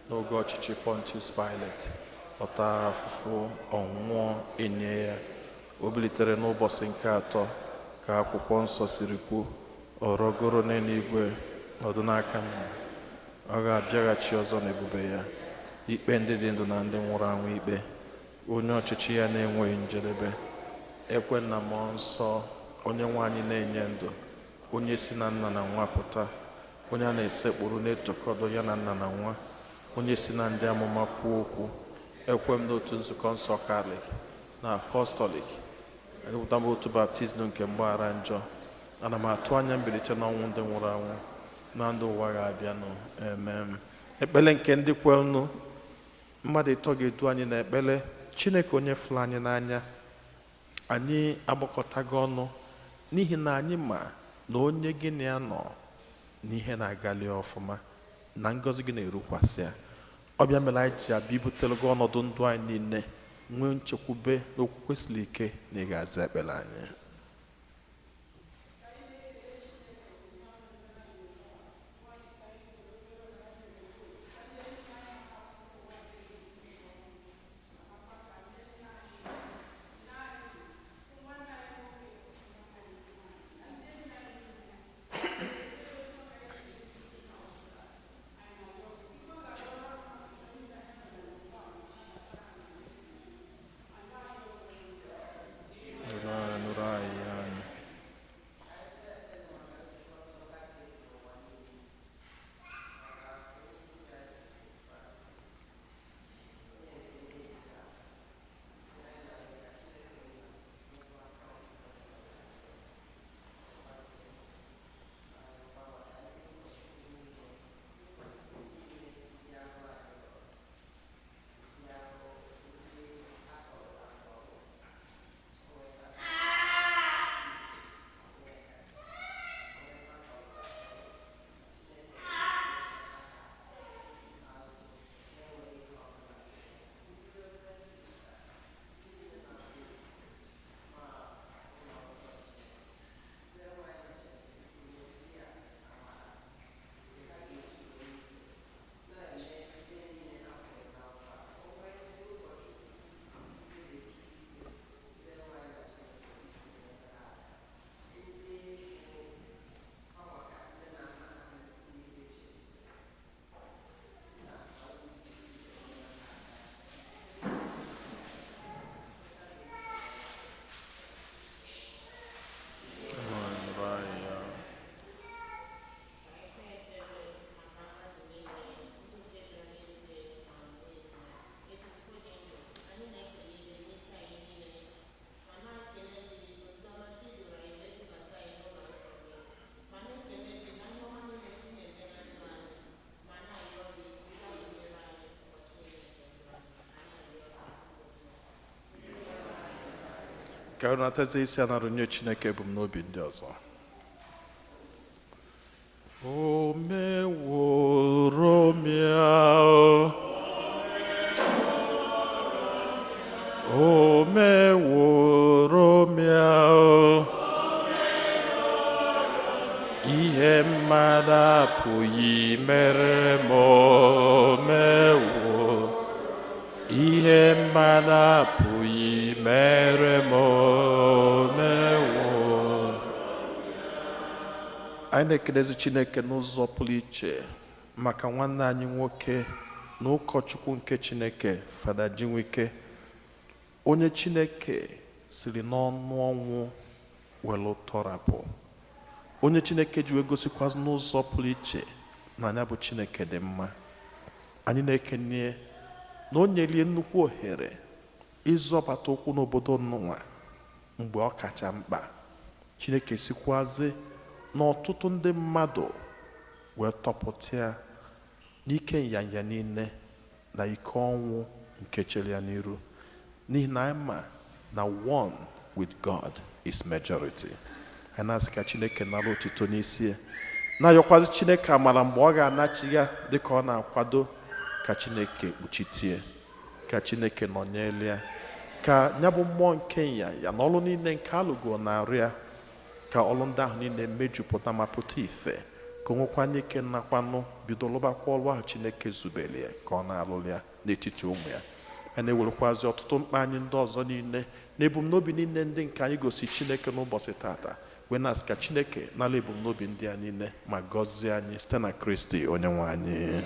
N'oge ọchịchị Pontius Pilate, ọ taa afụfụ, ọ nwụọ, enye ya. O bilitere n'ụbọchị nke atọ ka akwụkwọ nsọ siri kwuo, ọ rọgoro n'eluigwe, nọdụ n'aka nna. Ọ ga-abịaghachi ọzọ n'ebube ya, ikpe ndị dị ndụ na ndị nwụrụ anwụ ikpe, onye ọchịchị ya na-enweghị njedebe. Ekwe na mmụọ nsọ, onye nwe anyị na-enye ndụ, onye si na nna na nwa pụta, onye a na-esekpuru na-etokọdo ya na nna na nwa, onye si na ndị amụma kwuo okwu. Ekwe m n'otu nzukọ nsọ Katọlik na Apọstọlik, ekwupụta m otu baptizim nke mgbaghara njọ. Ana m atụ anya mbilite n'ọnwụ ndị nwụrụ anwụ na ndụ ụwa ga-abịanụ. Amen. Ekpere nke ndị kwenụ. Mmadụ ịtọ ga-edu anyị n'ekpere. Chineke onye fụrụ anyị n'anya, anyị agbakọtago ọnụ n'ihi na anyị ma na onye gị na ya nọ n'ihe na-agali ọfụma, na ngọzi gị na-erukwasị ya. Ọbịa mere anyị ji abịa ibutere gị ọnọdụ ndụ anyị niile, nwee nchekwube na okwukwe siri ike na ị ga-aza ekpere anyị. Nụrụ anyị, nụrụ Ka ọ natazie isi a na-arụnye Chineke ebumnobi ndị ọzọ. O meworo m ya, o meworo m ya, ihe mmadụ apụghị mere m, o mewo ihe mmadụ apụghị mere m, o mewo. Anyị na-ekelezi Chineke n'ụzọ pụrụ iche maka nwanne anyị nwoke na ụkọchukwu nke Chineke, Fada Jinwike, onye Chineke siri n'ọnụ ọnwụ welu tọrapụ, onye Chineke ji wee gosikwa n'ụzọ pụrụ iche na anya bụ Chineke dị mma. Anyị na-ekenye na o nyelie nnukwu ohere ịzọbata ụkwụ n'obodo nnụnwa mgbe ọ kacha mkpa. Chineke sikwazi n'ọtụtụ ndị mmadụ wee tọpụta ya n'ike nyanya niile na ike ọnwụ nke chere ya n'iru, n'ihi na anyị ma na one with God is majority. Anyị na-asị ka Chineke nara otuto n'isi ya, na-ayọkwazi Chineke amara mgbe ọ ga-anachi ya dịka ọ na-akwado, ka Chineke kpuchitie, ka Chineke nọnyere ya, ka ya bụ mmụọ nke ya ya na ọrụ niile nke alụgo na-arụ ya, ka ọrụ ndị ahụ niile mejupụta ma pụta ife, ka o nwekwa n'ike nakwanụ bido lụbakwa ọrụ ahụ Chineke zubere ya ka ọ na-alụrụ ya n'etiti ụmụ ya. Anyị na-ewerekwazi ọtụtụ mkpa anyị ndị ọzọ niile na ebumnobi niile ndị nke anyị gosi Chineke n'ụbọchị tata wee na-asị ka Chineke nara ebumnobi ndị a niile ma gọzie anyị site na Kristi onye nwe anyị.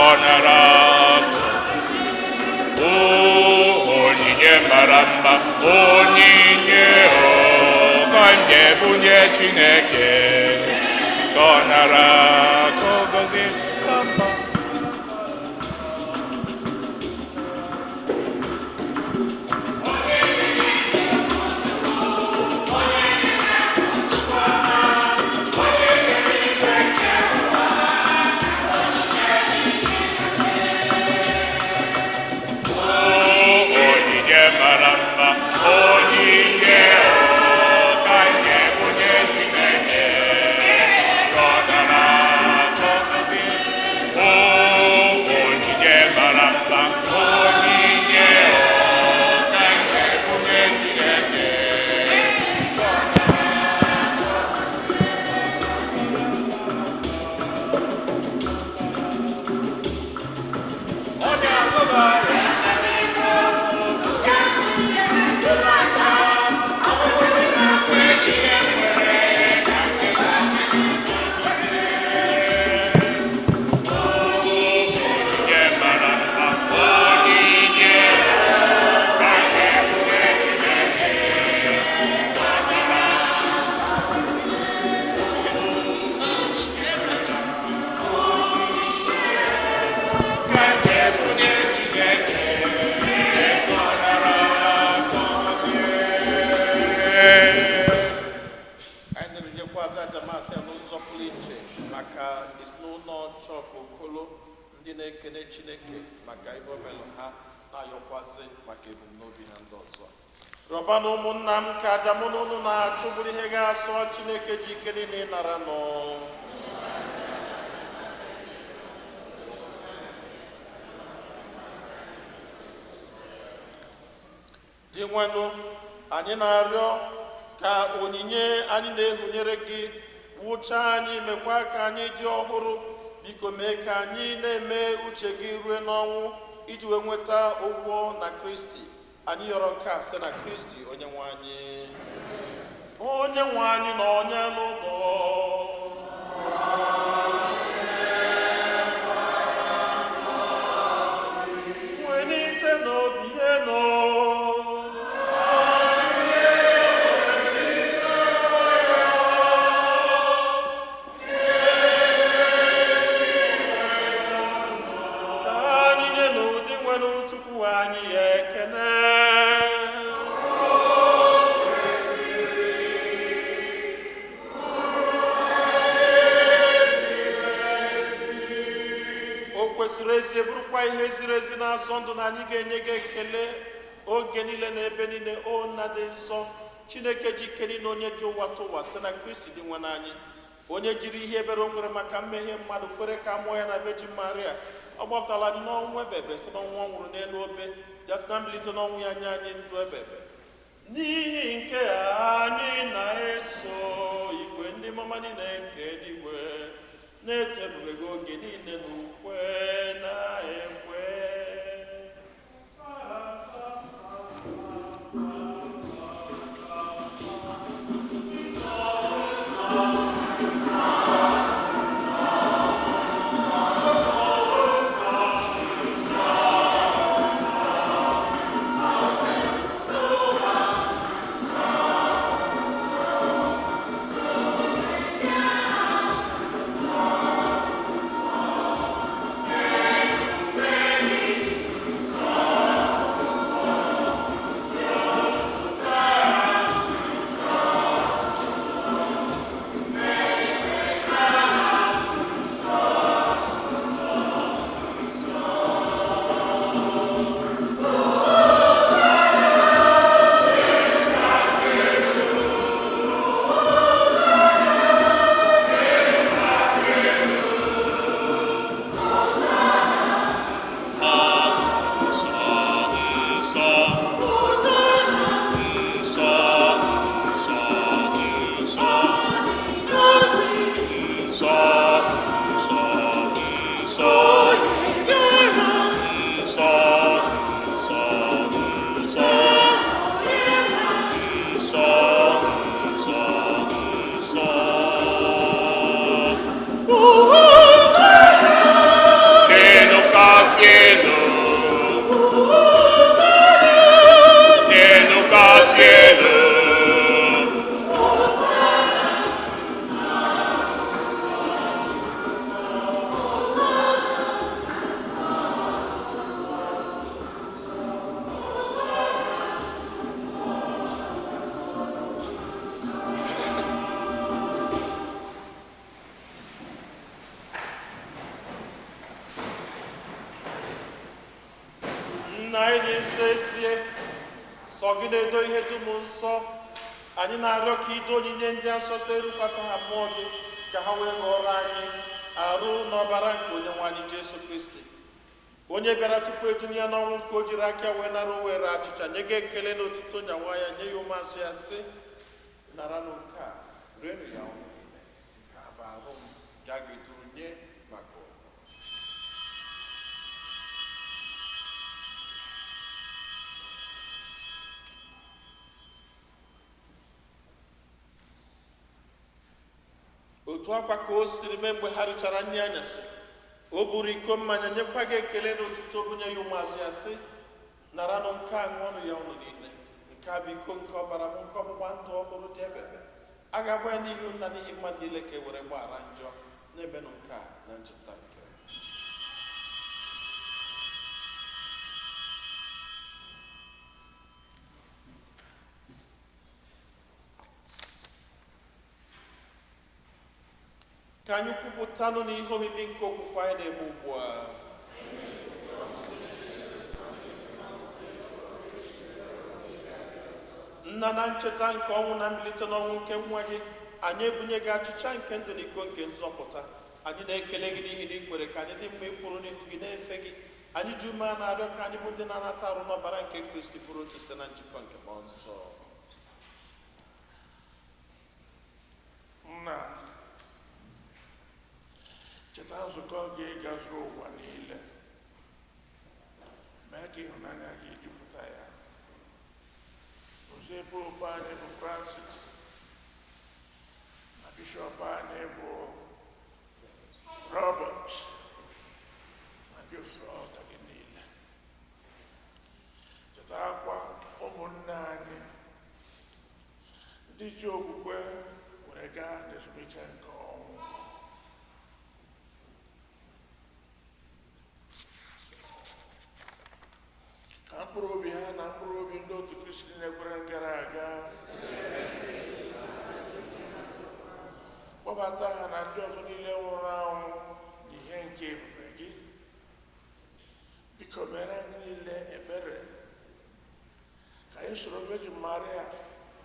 Ọ nara o onyinye mara mma, onyinye o ka m ga-ebunye Chineke, ka ọ nara, ka ọ gọzie ka mma. Onyinye mara mma, onyinye o ka m ga-ebunye Chineke, ka ọ nara, ka ọ gọzie. Chineke maka ihe o melụ ha, na-ayọkwazị maka ebumnobi ha ndị ọzọ. Rịọba na ụmụnna m ka aja mụ na unu na-achụ bụrụ ihe ga-asọ Chineke ji ike niile ịnara nụ. Dinwenụ, anyị na-arịọ ka onyinye anyị na-ehunyere gị wụchaa anyị, mekwa ka anyị dị ọhụrụ. Biko mee ka anyị na-eme uche gị rue n'ọnwụ, iji wee nweta ụgwọ na Kristi. Anyị yọrọ nke a site na Kristi onye nwe anyị. Onye nwe anyị na onye n'ụlọ. Welite n'obi enu. Ka anyị nye n'ụdị nwere Chukwu anyị ya ekene. O kwesịrị ezi, bụrụkwa ihe ziri ezi na-asọ ndụ na anyị ga-enye gị ekele oge niile na ebe niile, o Nna dị nsọ, Chineke ji ike niile, onye dị ụwa tụwa, site na Kristi dị nwe n'anyị, onye jiri ihe ebere o nwere maka mmehie mmadụ kwere ka a mụọ ya na Virgin Maria. Ọ gbapụtara anyị n'ọnwụ ebebe site n'ọnwụ ọ nwụrụ n'elu obe, jasị na mbilite n'ọnwụ ya nye anyị ndụ ebebe. N'ihi nke a anyị na-eso igwe ndị mama niile nke eluigwe na-eto ebube gị oge niile n'ukwe na-ekwe. N'elu kasị elu. Nna anyị dị nsọ, esie sọ gị na-edo ihe dum nsọ. Anyị na-arịọ ka ido onyinye ndị a nsọ site rukwasị ha mmụọ gị, ka ha wee ghọrọ anyị arụ na ọbara nke onye nwe anyị Jesu Kristi, onye bịara tupu edunye ya n'ọnwụ nke o jiri aka wee nara were achịcha nye gị ekele na otuto, nyawa ya nye ya ụmụazụ ya, sị: "Naranụ nke a, rienụ ya ọnụ niile. Nke a bụ arụ m nke a ga-eduru nye maka unu." Otu akwa ka o siri mee mgbe ha richara nri anyasị, o buru iko mmanya, nyekwa gị ekele na otuto, bunye ya ụmụazụ ya, sị: "Naranụ nke a, ṅụọnụ ya ọnụ niile. Nke a bụ iko nke ọbara m nke ọgbụgba ndụ ọhụrụ dị ebebe. A ga-agba ya n'ihi unu na n'ihi mmadụ niile ka e were gbaghara njọ. Na-emenụ nke a na ncheta nke m." Ka anyị kwupụtanụ n'ihe omimi nke okwukwe anyị na-eme ugbu a. Nna, na ncheta nke ọnwụ na mbilite n'ọnwụ nke nwa gị, anyị ebunye gị achịcha nke ndụ na iko nke nzọpụta. Anyị na-ekele gị n'ihi na ị kwere ka anyị dị mma ịkwụrụ n'ihu gị na-efe gị. Anyị ji ume a na-arịọ ka anyị bụ ndị na-anata arụ n'ọbara nke Kristi bụrụ otu site na njikọ nke Mmụọ Nsọ. Nna, cheta nzukọ gị gazuru ụwa niile. Mee ka ịhụnanya gị jupụta ya. Gọzie Popu anyị bụ Francis na bishọp anyị bụ Robert na ndị ofe ọka gị niile. Chetakwa ụmụnne anyị ndị ji okwukwe were gaa n'ezumike nke ọnwụ. Ka mkpụrụ obi ha na mkpụrụ obi ndị otu Kristi niile kwere gara aga, kpọbata ha na ndị ọzọ niile nwụrụ anwụ n'ihe nke ebube gị. Biko mere anyị niile ebere, ka anyị soro Virgin Maria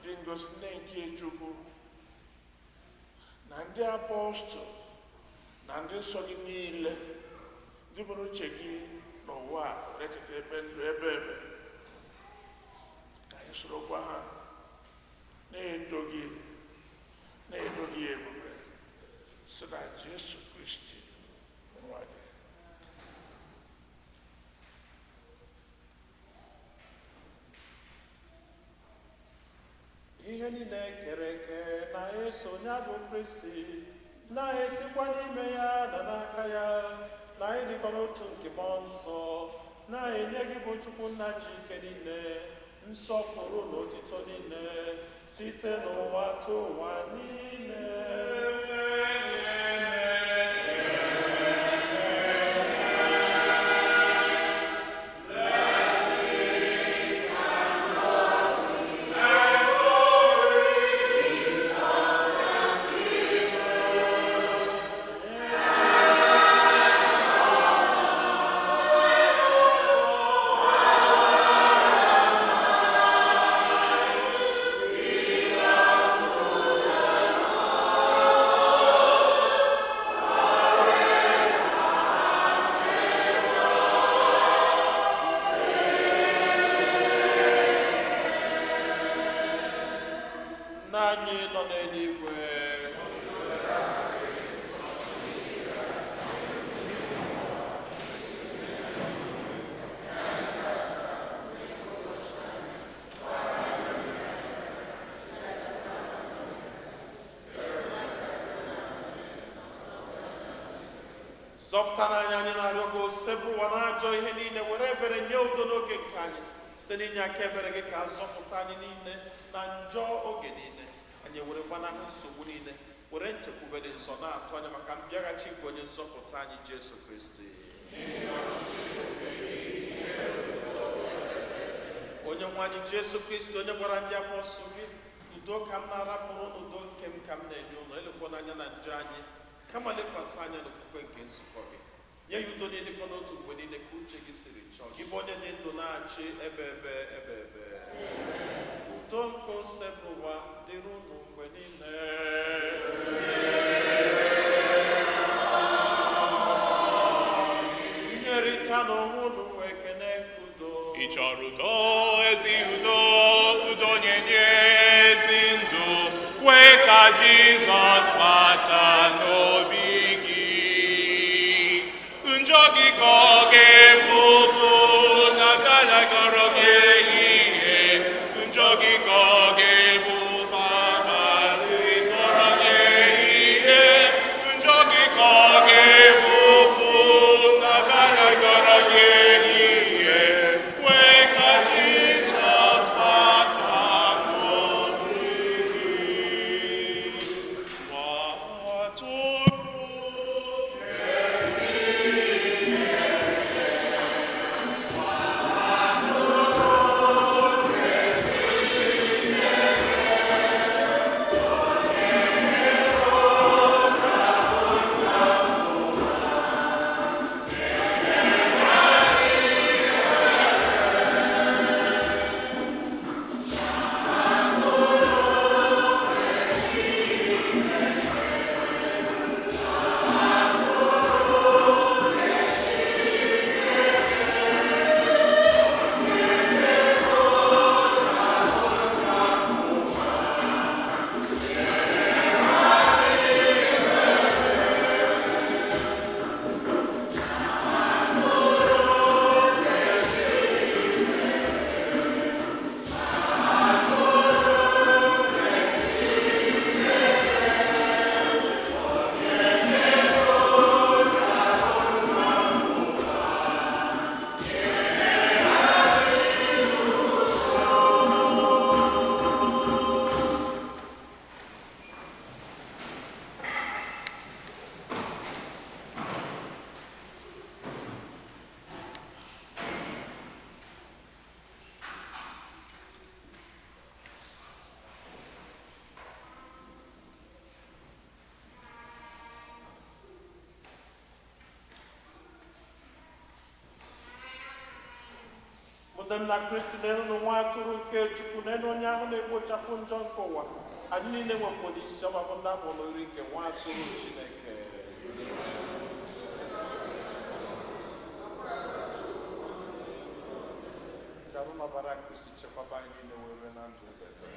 dị ngọzi, nne nke Chukwu, na ndị apọstụl na ndị nsọ gị niile, ndị bụrụ uche gị n'ụwa a were cheta ebe ndụ ebe ebe, ka anyị sorokwa ha na-eto gị, na-eto gị ebube, site na Jesu Kristi nwa gị. Ihe niile kere eke na-eso ya bụ Kristi, na-esikwa n'ime ya na n'aka ya na ịdịkọ n'otu nke Mmụọ Nsọ, na-enye gị bụ Chukwu Nna ji ike niile nsọpụrụ na otito niile site n'ụwa tụ ụwa niile. Nna anyị nọ n'eluigwe, zọpụtara anyị, anyị na-arịọ gị, osebụ ụwa na ajọ ihe niile, were ebere nye udo n'oge nke anyị. Site n'inye aka ebere gị, ka azọpụta anyị niile na njọ oge niile, anyị were gbanahụ nsogbu niile, were nchekwube dị nsọ na-atụ anya maka mbịaghachi nke onye nzọpụta anyị Jesu Kristi. Onye nwe anyị Jesu Kristi, onye gwara ndị apọstụl gị, "Udo ka m na-arapụrụ unu, udo nke m ka m na-enye unu," elekwana anya na njọ anyị, kama lekwasị anya n'okwukwe nke nzukọ gị, nye ya udo na ịdịkọ n'otu mgbe niile ka uche gị siri chọọ, gị bụ onye dị ndụ na-achị ebe ebe ebe ebe. Udo nke Osebụwa dịrị unu mgbe niile. Nyerịta n'onwe unu ekene nke udo. Ị chọrọ udo, ezi udo, udo nye ezi ndụ, kwee ka Jizọs bata n'obi gị. Njọ gị ka ọ ga-ebupụ n'aka ya kọrọ gị ehihie. Njọ gị ka ọ ga-ebupụ abalị kọrọ gị ehihie. Njọ gị ka ọ ga-ebupụ n'aka ya kọrọ gị ehihie. Kwee ka Jizọs bata n'obi gị. Bata. Kwupụta m na Kristi n'elu nwa atụrụ nke Chukwu n'elu onye ahụ na-ekpochapụ njọ nke ụwa. Anyị niile nwekwara isi ọma bụ ndị akpọrọ oriri nke nwa atụrụ Chineke. Ka arụ n'ọbara Kristi chekwaba anyị niile were na ndụ ebebe.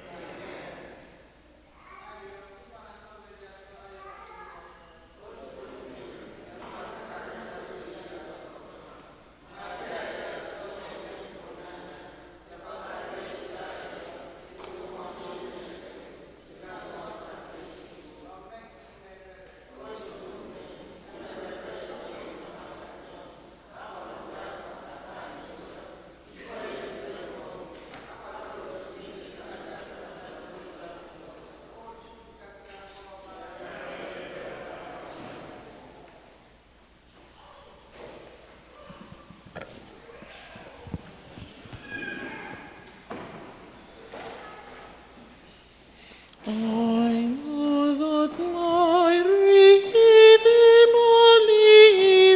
I know that my Redeemer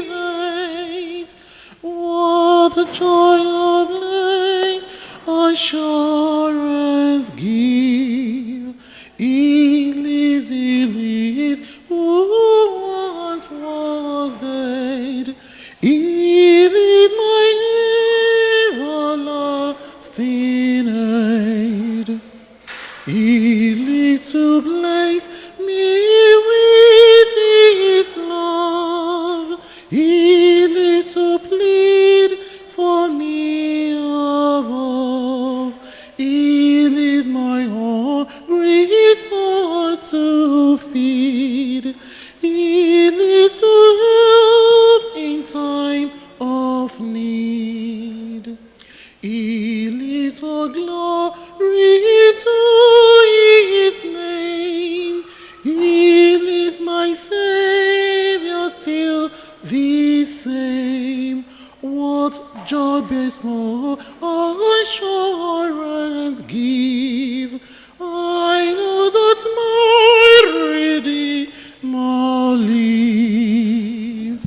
liveth. What joy of blessed assurance give. He lives, who once was dead. He is my everlasting aid. He lives to bless me with his love. He lives to plead for me above. He lives my hungry soul to feed. He lives to help in time of need. He lives for glory to his name. He is my Savior still the same. What joy is more assurance give? I know that my Redeemer lives.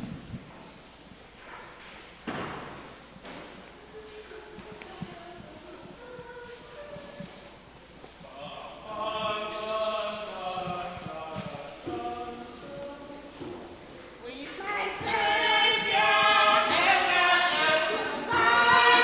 With my Savior, ever to my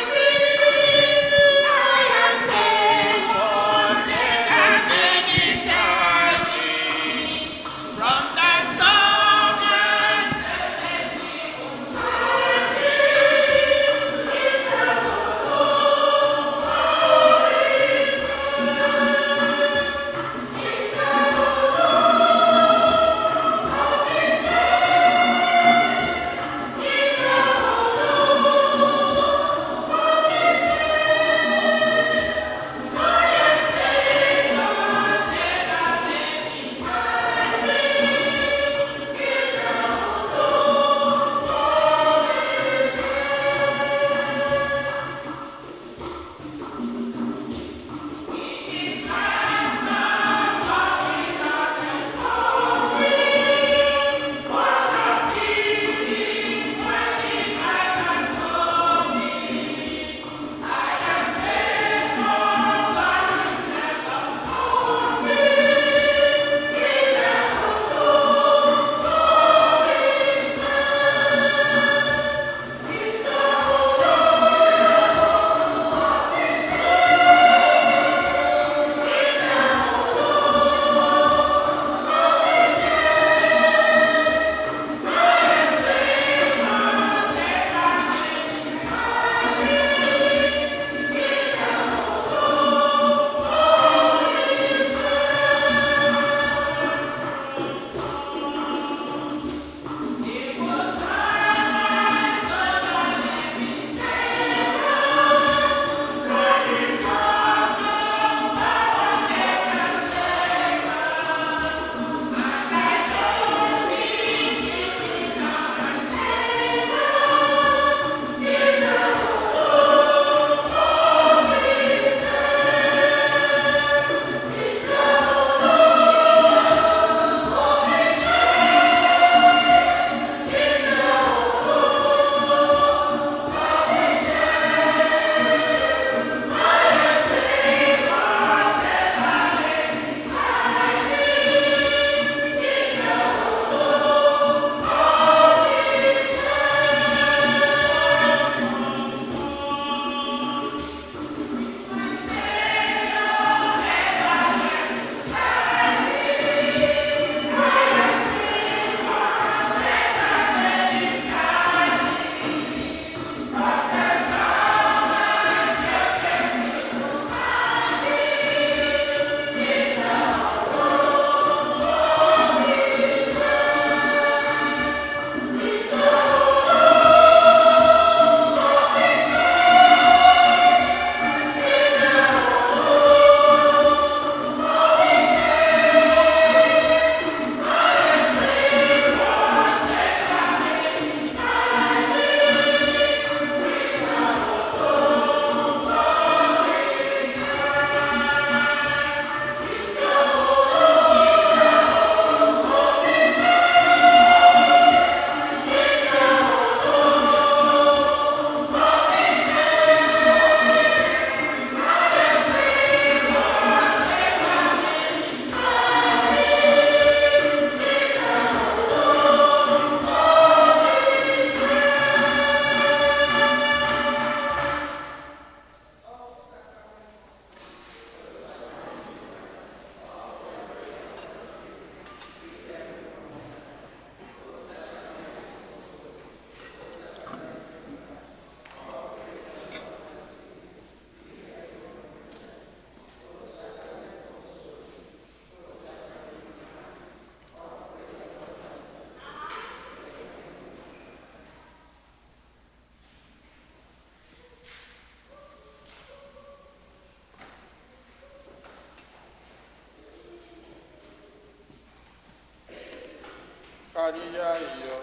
Ka anyị yọọ ayịyọ.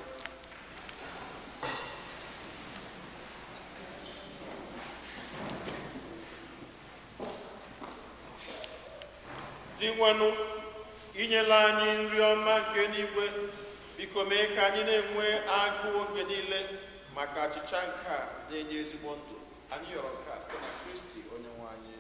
Dinwenụ, inyela anyị nri ọma nke n'igwe, biko mee ka anyị na-enwe agụụ oge niile maka achịcha nke a na-enye ezigbo ndụ. Anyị yọrọ nke a site na Kristi onye nwe anyị.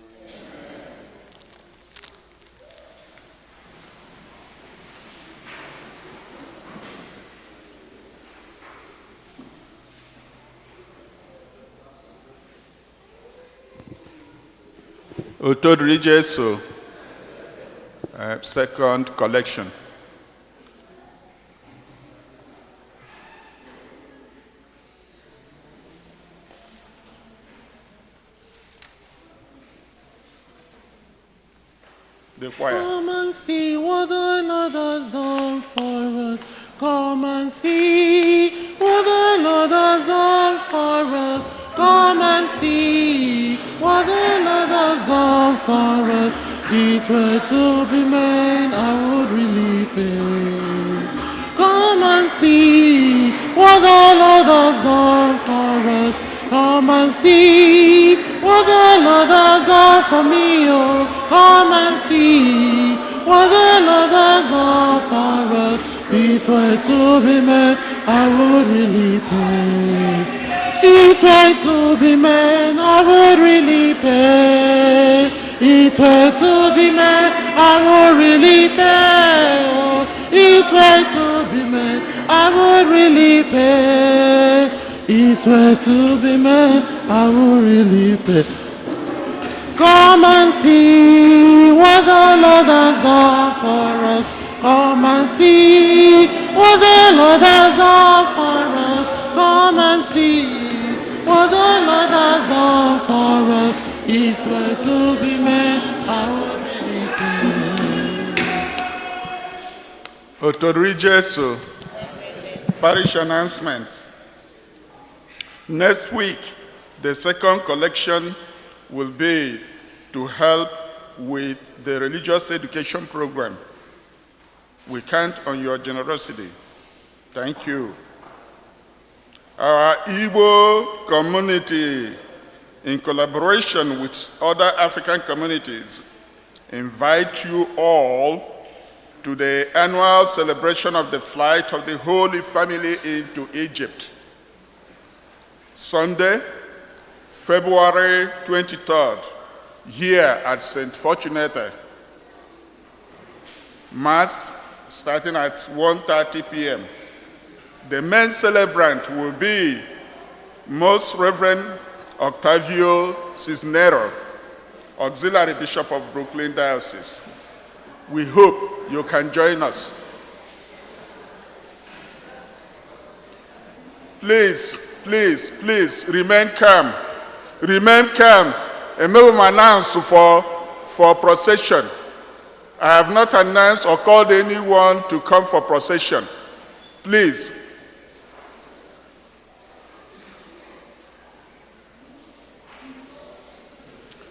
Otito dịrị Jesu. Second collection. The choir. Come and see what the Lord has done for us. Come and see what the Lord has done for us. Come and see what the Lord has done for us. It were to be mine, I would really pay. Come and see what the Lord has done for us. Come and see what the Lord has done for me. Oh, come and see what the Lord has done for us. It were to be man, I would really pay. It were to be man, I would really pay. It were to be man, I would really pay. Oh, it were to be man, I would really pay. It were to be man, I would really pay. Come and see what the Lord has done for us. Come and see what the Lord has done for us. Come and see what the Lord has done for us. It were to be man, I would really pay. Otito dịrị Jesu. Parish announcements. Next week, the second collection will be to help with the religious education program. We count on your generosity. Thank you. Our Igbo community, in collaboration with other African communities, invite you all to the annual celebration of the flight of the Holy Family into Egypt. Sunday, February 23rd, here at St. Fortunata. Mass starting at 1:30 p.m. The main celebrant will be Most Reverend Octavio Cisnero, Auxiliary Bishop of Brooklyn Diocese. We hope you can join us. Please, please, please remain calm. Remain calm. And maybe announce for procession. I have not announced or called anyone to come for procession. Please.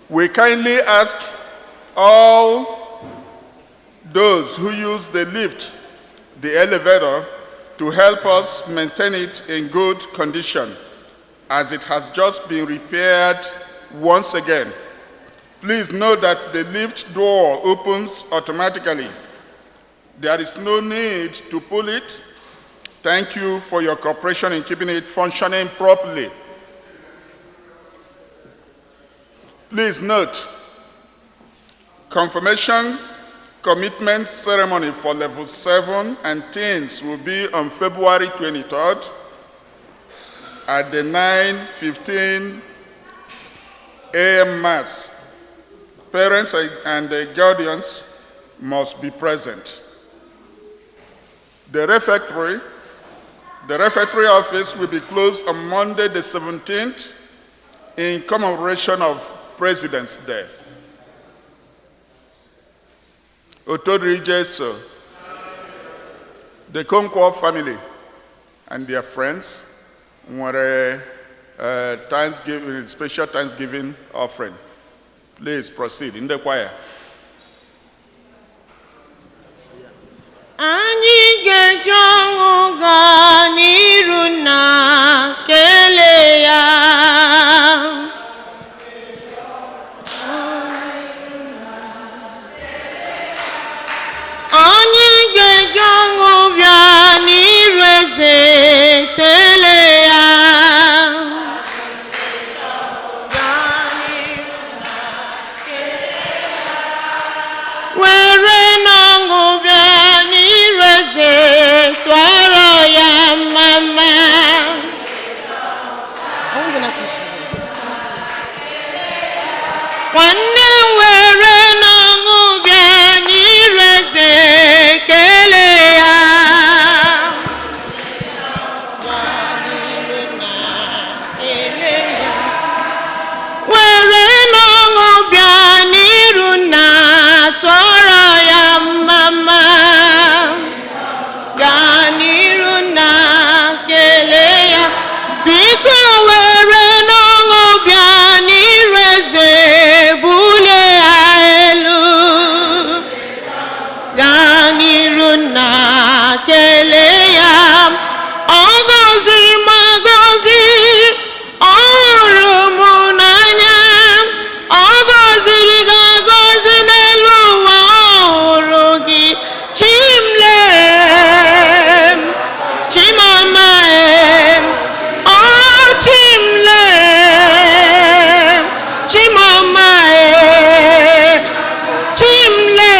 We kindly ask all those who use the lift, the elevator, to help us maintain it in good condition, as it has just been repaired once again. Please note that the lift door opens automatically. There is no need to pull it. Thank you for your cooperation in keeping it functioning properly. Please note, confirmation commitment ceremony for level 7 and teens will be on February 23rd at the 9:15 a.m. Mass. Parents and the guardians must be present. The refectory office will be closed on Monday the 17th in commemoration of President's Day. Otito dịrị Jesu, the Okonkwo family and their friends nwere Thanksgiving, special Thanksgiving offering. Please proceed in the choir. Anyị ga-eji ọṅụ gaa n'iru na kelee ya. Anyị ga-eji ọṅụ bịa n'iru eze kelee ya. Were n'ọṅụ bịa n'iru eze tụọrọ ya mma. Nwanne m, were n'ọṅụ bịa n'iru eze kelee ya. Were n'ọṅụ bịa n'iru na tụọrọ ya mma. Gaa n'iru na kelee ya. Biko, were n'ọṅụ bịa n'iru eze bulie ya elu. Gaa n'iru na kelee ya. Ọ gọziri m agọzi, ọ hụrụ m n'anya. Ọ gọziri gị agọzi n'elu ụwa, ọ hụrụ gị. Chimle chimama em, ọ chimle chimama em, chimle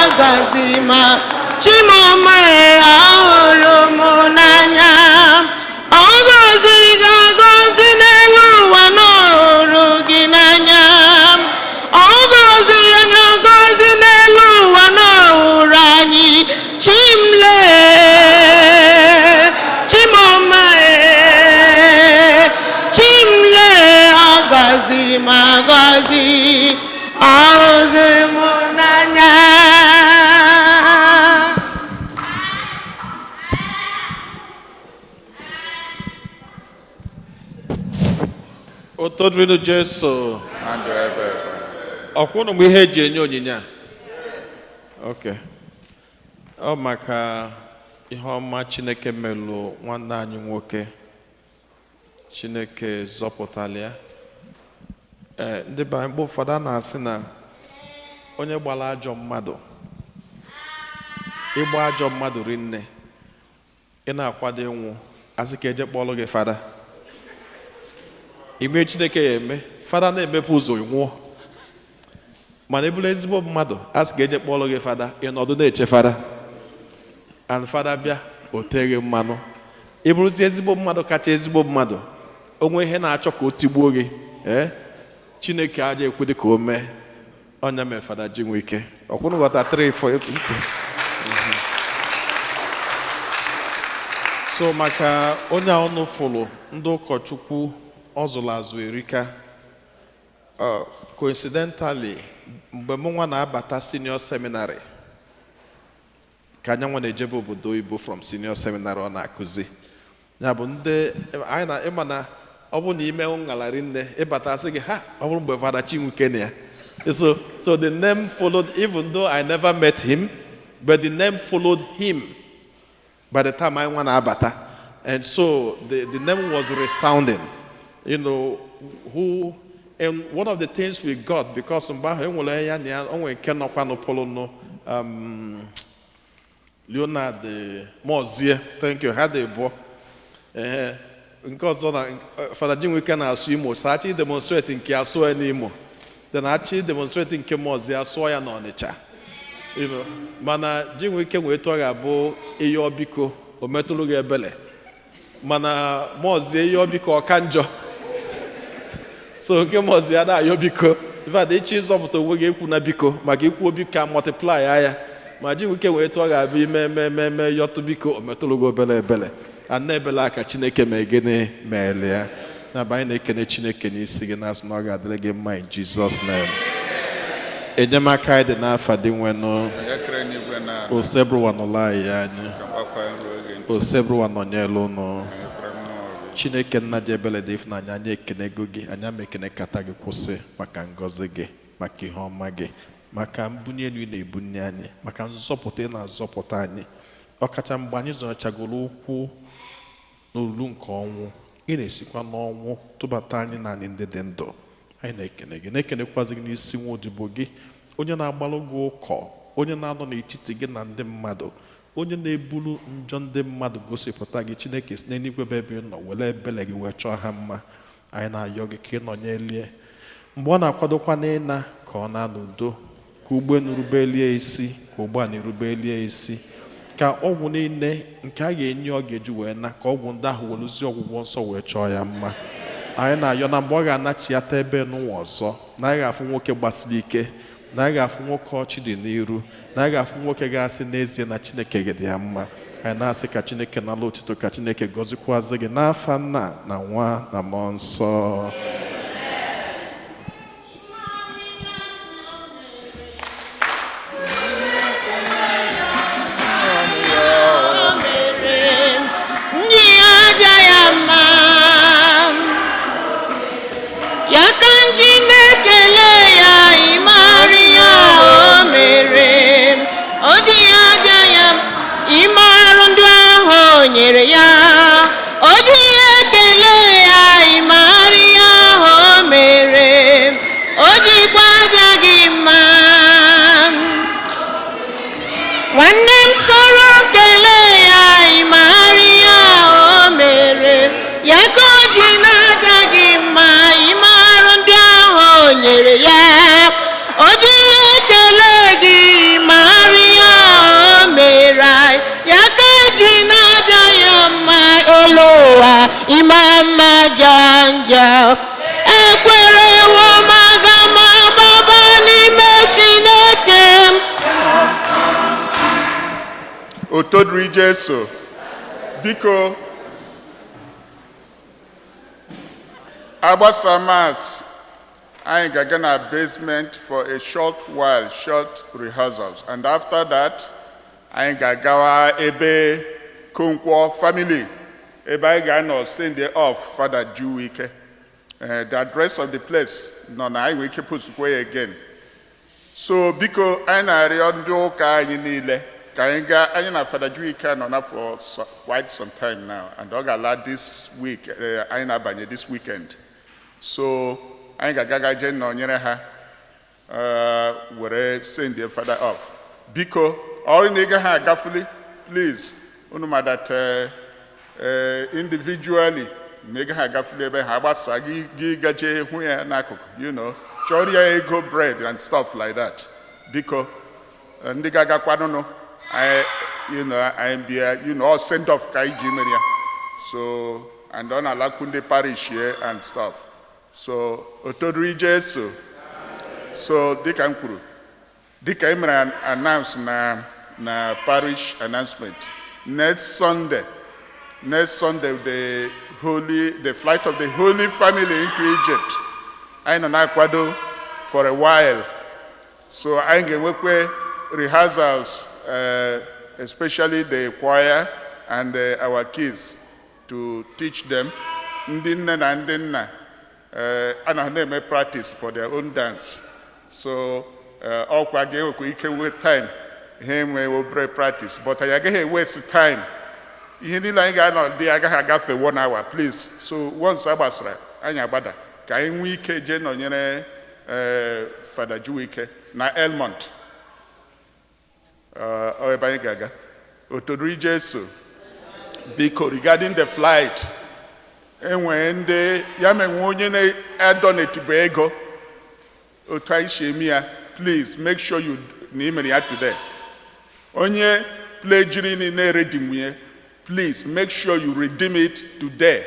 agọziri m chimama ahụrụ m n'anya. Ọ gọziri gị agọzi n'elu ụwa na ọ hụrụ gị n'anya. Ọ gọziri gị agọzi n'elu ụwa na ọ hụrụ anyị. Chimle chimama chimle agọziri m agọzi, ọ hụziri m n'anya. Otito dịrịnụ Jesu. Na ndụ ebe ebe. Ọkwụnụ mgbe ihe eji enye onyinye a? Ok. Ọ maka ihe ọma Chineke melụ nwanne anyị nwoke. Chineke zọpụtala ya. Ee, ndị be anyị, mgbe ụfọdụ a na-asị na onye gbara ajọ mmadụ, ịgba ajọ mmadụ rinne, ị na-akwado ịnwụ, asị ka eje kpọrọ gị fada. Ime Chineke ya eme, fada na-emepe ụzọ, ị nwụọ. Mana ị bụrụ ezigbo mmadụ, a sị ka eje kpọrọ gị fada, ị nọdụ na-eche fada, and fada bịa, o teghị mmanụ. Ị bụrụzi ezigbo mmadụ kacha ezigbo mmadụ, o nwee ihe na-achọ ka o tigbuo gị, ee, Chineke aja ekwe dị ka o mee. Ọnya mee fada ji nwee ike ọkwụnụ ghọta 3 4. So maka onye a ọnụ fụlụ, ndị ụkọchukwu ọ zụrụ azụ erika. Coincidentally, mgbe mụ nwa na-abata senior seminary ka anyanwụ na-ejebe obodo oyibo from senior seminary ọ na-akụzi. Ya bụ ndị anyị na ịma na ọ bụ na ime ngalari nne ịbata, asị gị ha ọ bụrụ mgbe fada Chinwike na ya. So the name followed even though I never met him, but the name followed him by the time I nwa na-abata, and so the name was resounding who. And one of the things we got, because mgbe ahụ enwere ya na ya o nwere nke nọkwa n'ụpụrụ, Leonard Mozie, thank you, ha dị bụọ. Ehe, nke ọzọ na Fada Chinwike na-asụ Imo, so achị demonstrate nke asụọ ya n'Imo, then achị demonstrate nke Mozie, asụọ ya n'Ọnịcha. Mana Chinwike nwee etu ọ ga-abụ ịyọọ biko, o metụrụ gị ebele, mana Mozie, ịyọọ biko, ọka njọ. So nke Mozie ya na-ayọ biko, in fact, ịchọ ịzọpụta onwe gị, ekwu na biko, maka ikwuo biko a multiply ya. Ma Chinwike wee tụọ ga-abụ ime eme eme eme yọtụ biko, o metụrụ gị obere ebele. Ana ebele aka Chineke mee gịnị meele ya. Na bụ anyị na-ekene Chineke n'isi gị, na-asụ na ọ ga-adịrị gị mma in Jesus name. Enyemaka anyị dị n'afa dị nwenụ, Onye kere n'igwe na Osebụrụwa nọla anyị anyị. Ka mkpakwa nruo gị ntị. Osebụrụwa nọnyere ụnụ. Anyị kwere mmụọ gị. Chineke nna dị ebele dị ịfụnanya, anyị ekenego gị, anyị ama ekene kata gị kwụsị maka ngọzi gị, maka ihe ọma gị. Maka mbunye elu ị na-ebunye anyị, maka nzọpụta ị na-azọpụta anyị, ọkacha mgbe anyị zọchagoro ụkwụ n'olulu nke ọnwụ, ị na-esikwa n'ọnwụ tụbata anyị naanị ndị dị ndụ. Anyị na-ekene gị, na-ekenekwazi gị n'isi nwa odibo gị, onye na-agbalụ gị ụkọ, onye na-anọ n'etiti gị na ndị mmadụ, onye na-eburu njọ ndị mmadụ gosipụta gị. Chineke si n'eluigwe bụ ebe ị nọ were ebele gị wee chọọ ha mma. Anyị na-ayọ gị ka ị nọnyelie mgbe ọ na-akwadokwa n'ịna, ka ọ na n'udo, ka ụgbọelu rubelie isi, ka ụgbọala erubelie isi, ka ọgwụ niile nke a ga-enye ọ ga-eji wee na, ka ọgwụ ndị ahụ weluzie ọgwụgwọ nsọ wee chọọ ya mma. Anyị na-ayọ na mgbe ọ ga-anachiata ebe n'ụwa ọzọ, na anyị ga-afụ nwoke gbasiri ike, na anyị ga-afụ nwoke ọchị dị n'iru, na anyị ga-afụ nwoke ga-asị n'ezie na Chineke dị ya mma. Anyị na-asị ka Chineke nala otuto, ka Chineke gọzikwazị gị n'afa Nna na Nwa na Mmụọ Nsọ. Ndị aja ya mma ya ka ndị na-ekele ya. Ịmara ya o mere, ọ dị aja ya ịmarụ ndị ahụ o nyere ya, ọ dị ekele ya. Ịmara ya o mere, o jikwa aja gị mma. Nwanne m, soro kelee ya. Ịmara ya o mere ya, ka o ji n'aja gị mma. Ịmarụ ndị ahụ o nyere ya, o ji ekele gị. Ịmara ya o mere anyị, ya ka o ji n'aja ya mma. Elu ụwa, ịma mma jọnjọ, ekwerewo m, aga m agbaba n'ime Chineke m. Otodiri Jesu. Biko, agbasa Mass, anyị ga-aga na basement for a short while, short rehearsals, and after that anyị ga-agawa ebe Konkwo family, ebe anyị ga-anọ send off Father Juwike. The address of the place nọ na anyị nwere ike postkwa ya again. So biko, anyị na-arịọ ndị ụka anyị niile ka anyị gaa. Anyị na Fada Juwike nọ na for quite some time now, and ọ ga-ala this week. Anyị na-abanye this weekend, so anyị ga-agaga jee nọnyere ha, were send the father off. Biko, ọ na ị gaghị agafuli, please, unu ma that individually ma ị gaghị agafuli ebe ha agbasa gị, gị gaje hụ ya n'akụkụ, chọrọ ya ego bread and stuff like that. Biko, ndị ga-agakwanụnụ anyị, anyị bịa, all send off ka anyị ji mere ya. So and ọ na-alakwu ndị parish ye and stuff. So otodiri Jesu. So dịka m kwuru, dịka e mere announce na parish announcement, next Sunday, next Sunday, the flight of the Holy Family into Egypt, anyị nọ na-akwado for a while. So anyị ga-enwekwe rehearsals, especially the choir and our kids, to teach them. Ndị nne na ndị nna a na na-eme practice for their own dance. So ọkwa ga-enwekwa ike nwe time ha enwe obere practice, but anyị agaghị waste time. Ihe niile anyị ga-anọ dị agaghị agafe one hour, please. So once a gbasara, anyị agbada ka anyị nwee ike jee nọnyere Fada Juwike na Elmont. Ọ ebe anyị ga-aga. Otodiri Jesu. Biko, regarding the flight, enwere ndị ya menwe onye na-adonate bụ ego otu anyị si eme ya. Please make sure you na ị mere ya today. Onye pledgiri na-eredeem ya, please make sure you redeem it today,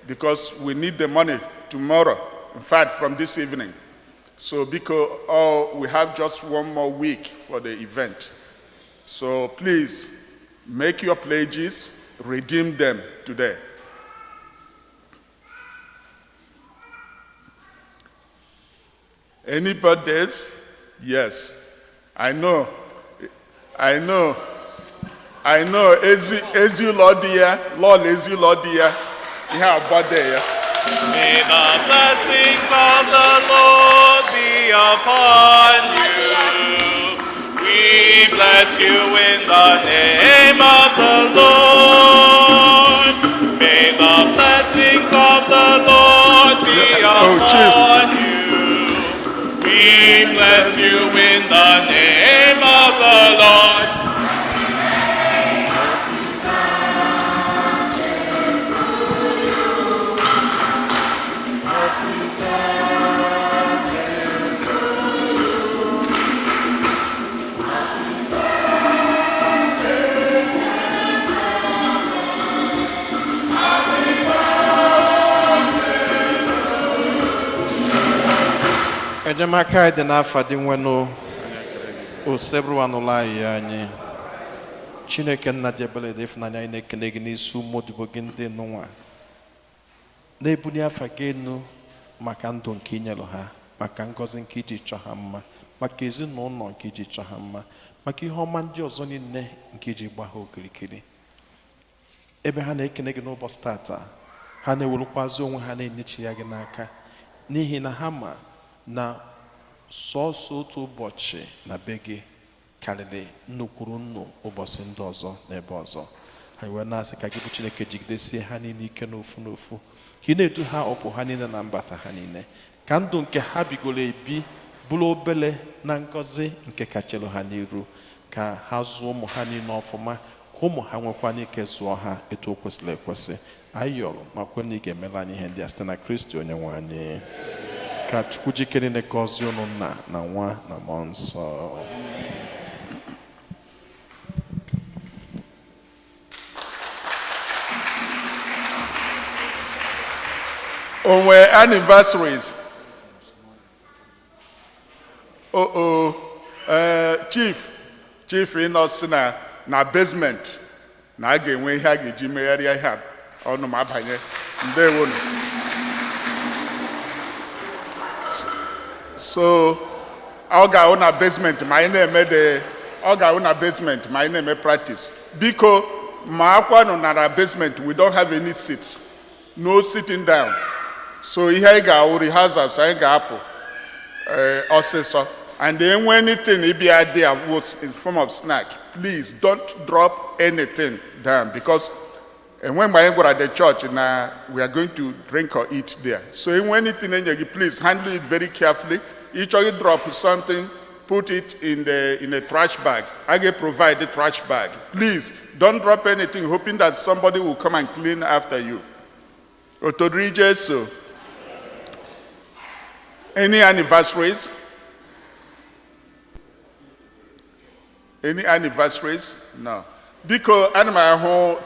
because we need the money tomorrow, in fact from this evening. So because, oh, we have just one more week for the event, so please make your pledges, redeem them today. Any birthdays? Yes. I know. I know. I know. Ezi ezi ụlọ dị ya, lọọlọ ezi ụlọ dị ya. Ihe a birthday ya. May the blessings of the Lord be upon you. bless you in the name of the Lord. May the blessings of the Lord be Oh, Chief. Upon you. We bless you in the name of the Lord. Enyemaka anyị dị n'afa dị nwenụ osebụrụwanụla anyị anyị Chineke nna dị ebere dị ịfụnanya, anyị na-ekele gị n'isi ụmụ odibo gị ndị nụnwa na-ebuli afa gị enu maka ndụ nke inyelụ ha, maka ngọzi nke iji chọọ ha mma, maka ezinụlọ nke iji chọọ ha mma, maka ihe ọma ndị ọzọ niile nke iji gba ha okirikiri. Ebe ha na-ekene gị n'ụbọchị tata, ha na-ewerukwazi onwe ha na-enyechi ya gị n'aka, n'ihi na ha ma na sọọsọ otu ụbọchị na be gị karịrị nnukwuru nnu ụbọchị ndị ọzọ n'ebe ọzọ. Ha wee na-asị ka gị bụ Chineke jigidesie ha niile ike n'ofu n'ofu, ka ị na-edu ha ọpụ ha niile na mbata ha niile, ka ndụ nke ha bigoro ebi bụrụ obele na ngọzi nke kachelu ha n'iru, ka ha zụọ ụmụ ha niile ọfụma, ka ụmụ ha nwekwa n'ike zụọ ha etu o kwesịrị ekwesị. Anyị yọrọ ma kwe na ị ga-emere anyị ihe ndị a site na Kristi onye nwe anyị. Ka Chukwu jike niile gọzie unu, Nna na Nwa na Mmụọ Nsọ. Onwe anniversaries? Oh, chief ịnọ si na basement na a ga-enwe ihe a ga-eji megharịa ihe a ọnụ ma abanye. Ndewonu. So ọ ga-ahụ na basement ma anyị na-eme the ọ ga-ahụ na basement ma anyị na-eme practice. Biko, ma akwanụ na basement, we don't have any seats, no sitting down. So ihe anyị ga-awụ rehearsals, anyị ga-apụ ọsịsọ. And enwe anything ịbịa there was in form of snack, please don't drop anything down, because enwe mgbe anyị gwara the church na we are going to drink or eat there. So enwe anything enye gị, please handle it very carefully. Ịchọghị drop something, put it in a trash bag. I ga provide the trash bag. Please don't drop anything hoping that somebody will come and clean after you. Otodiri Jesu. Any anniversaries? Any anniversaries? No. Biko, ana m ahụ.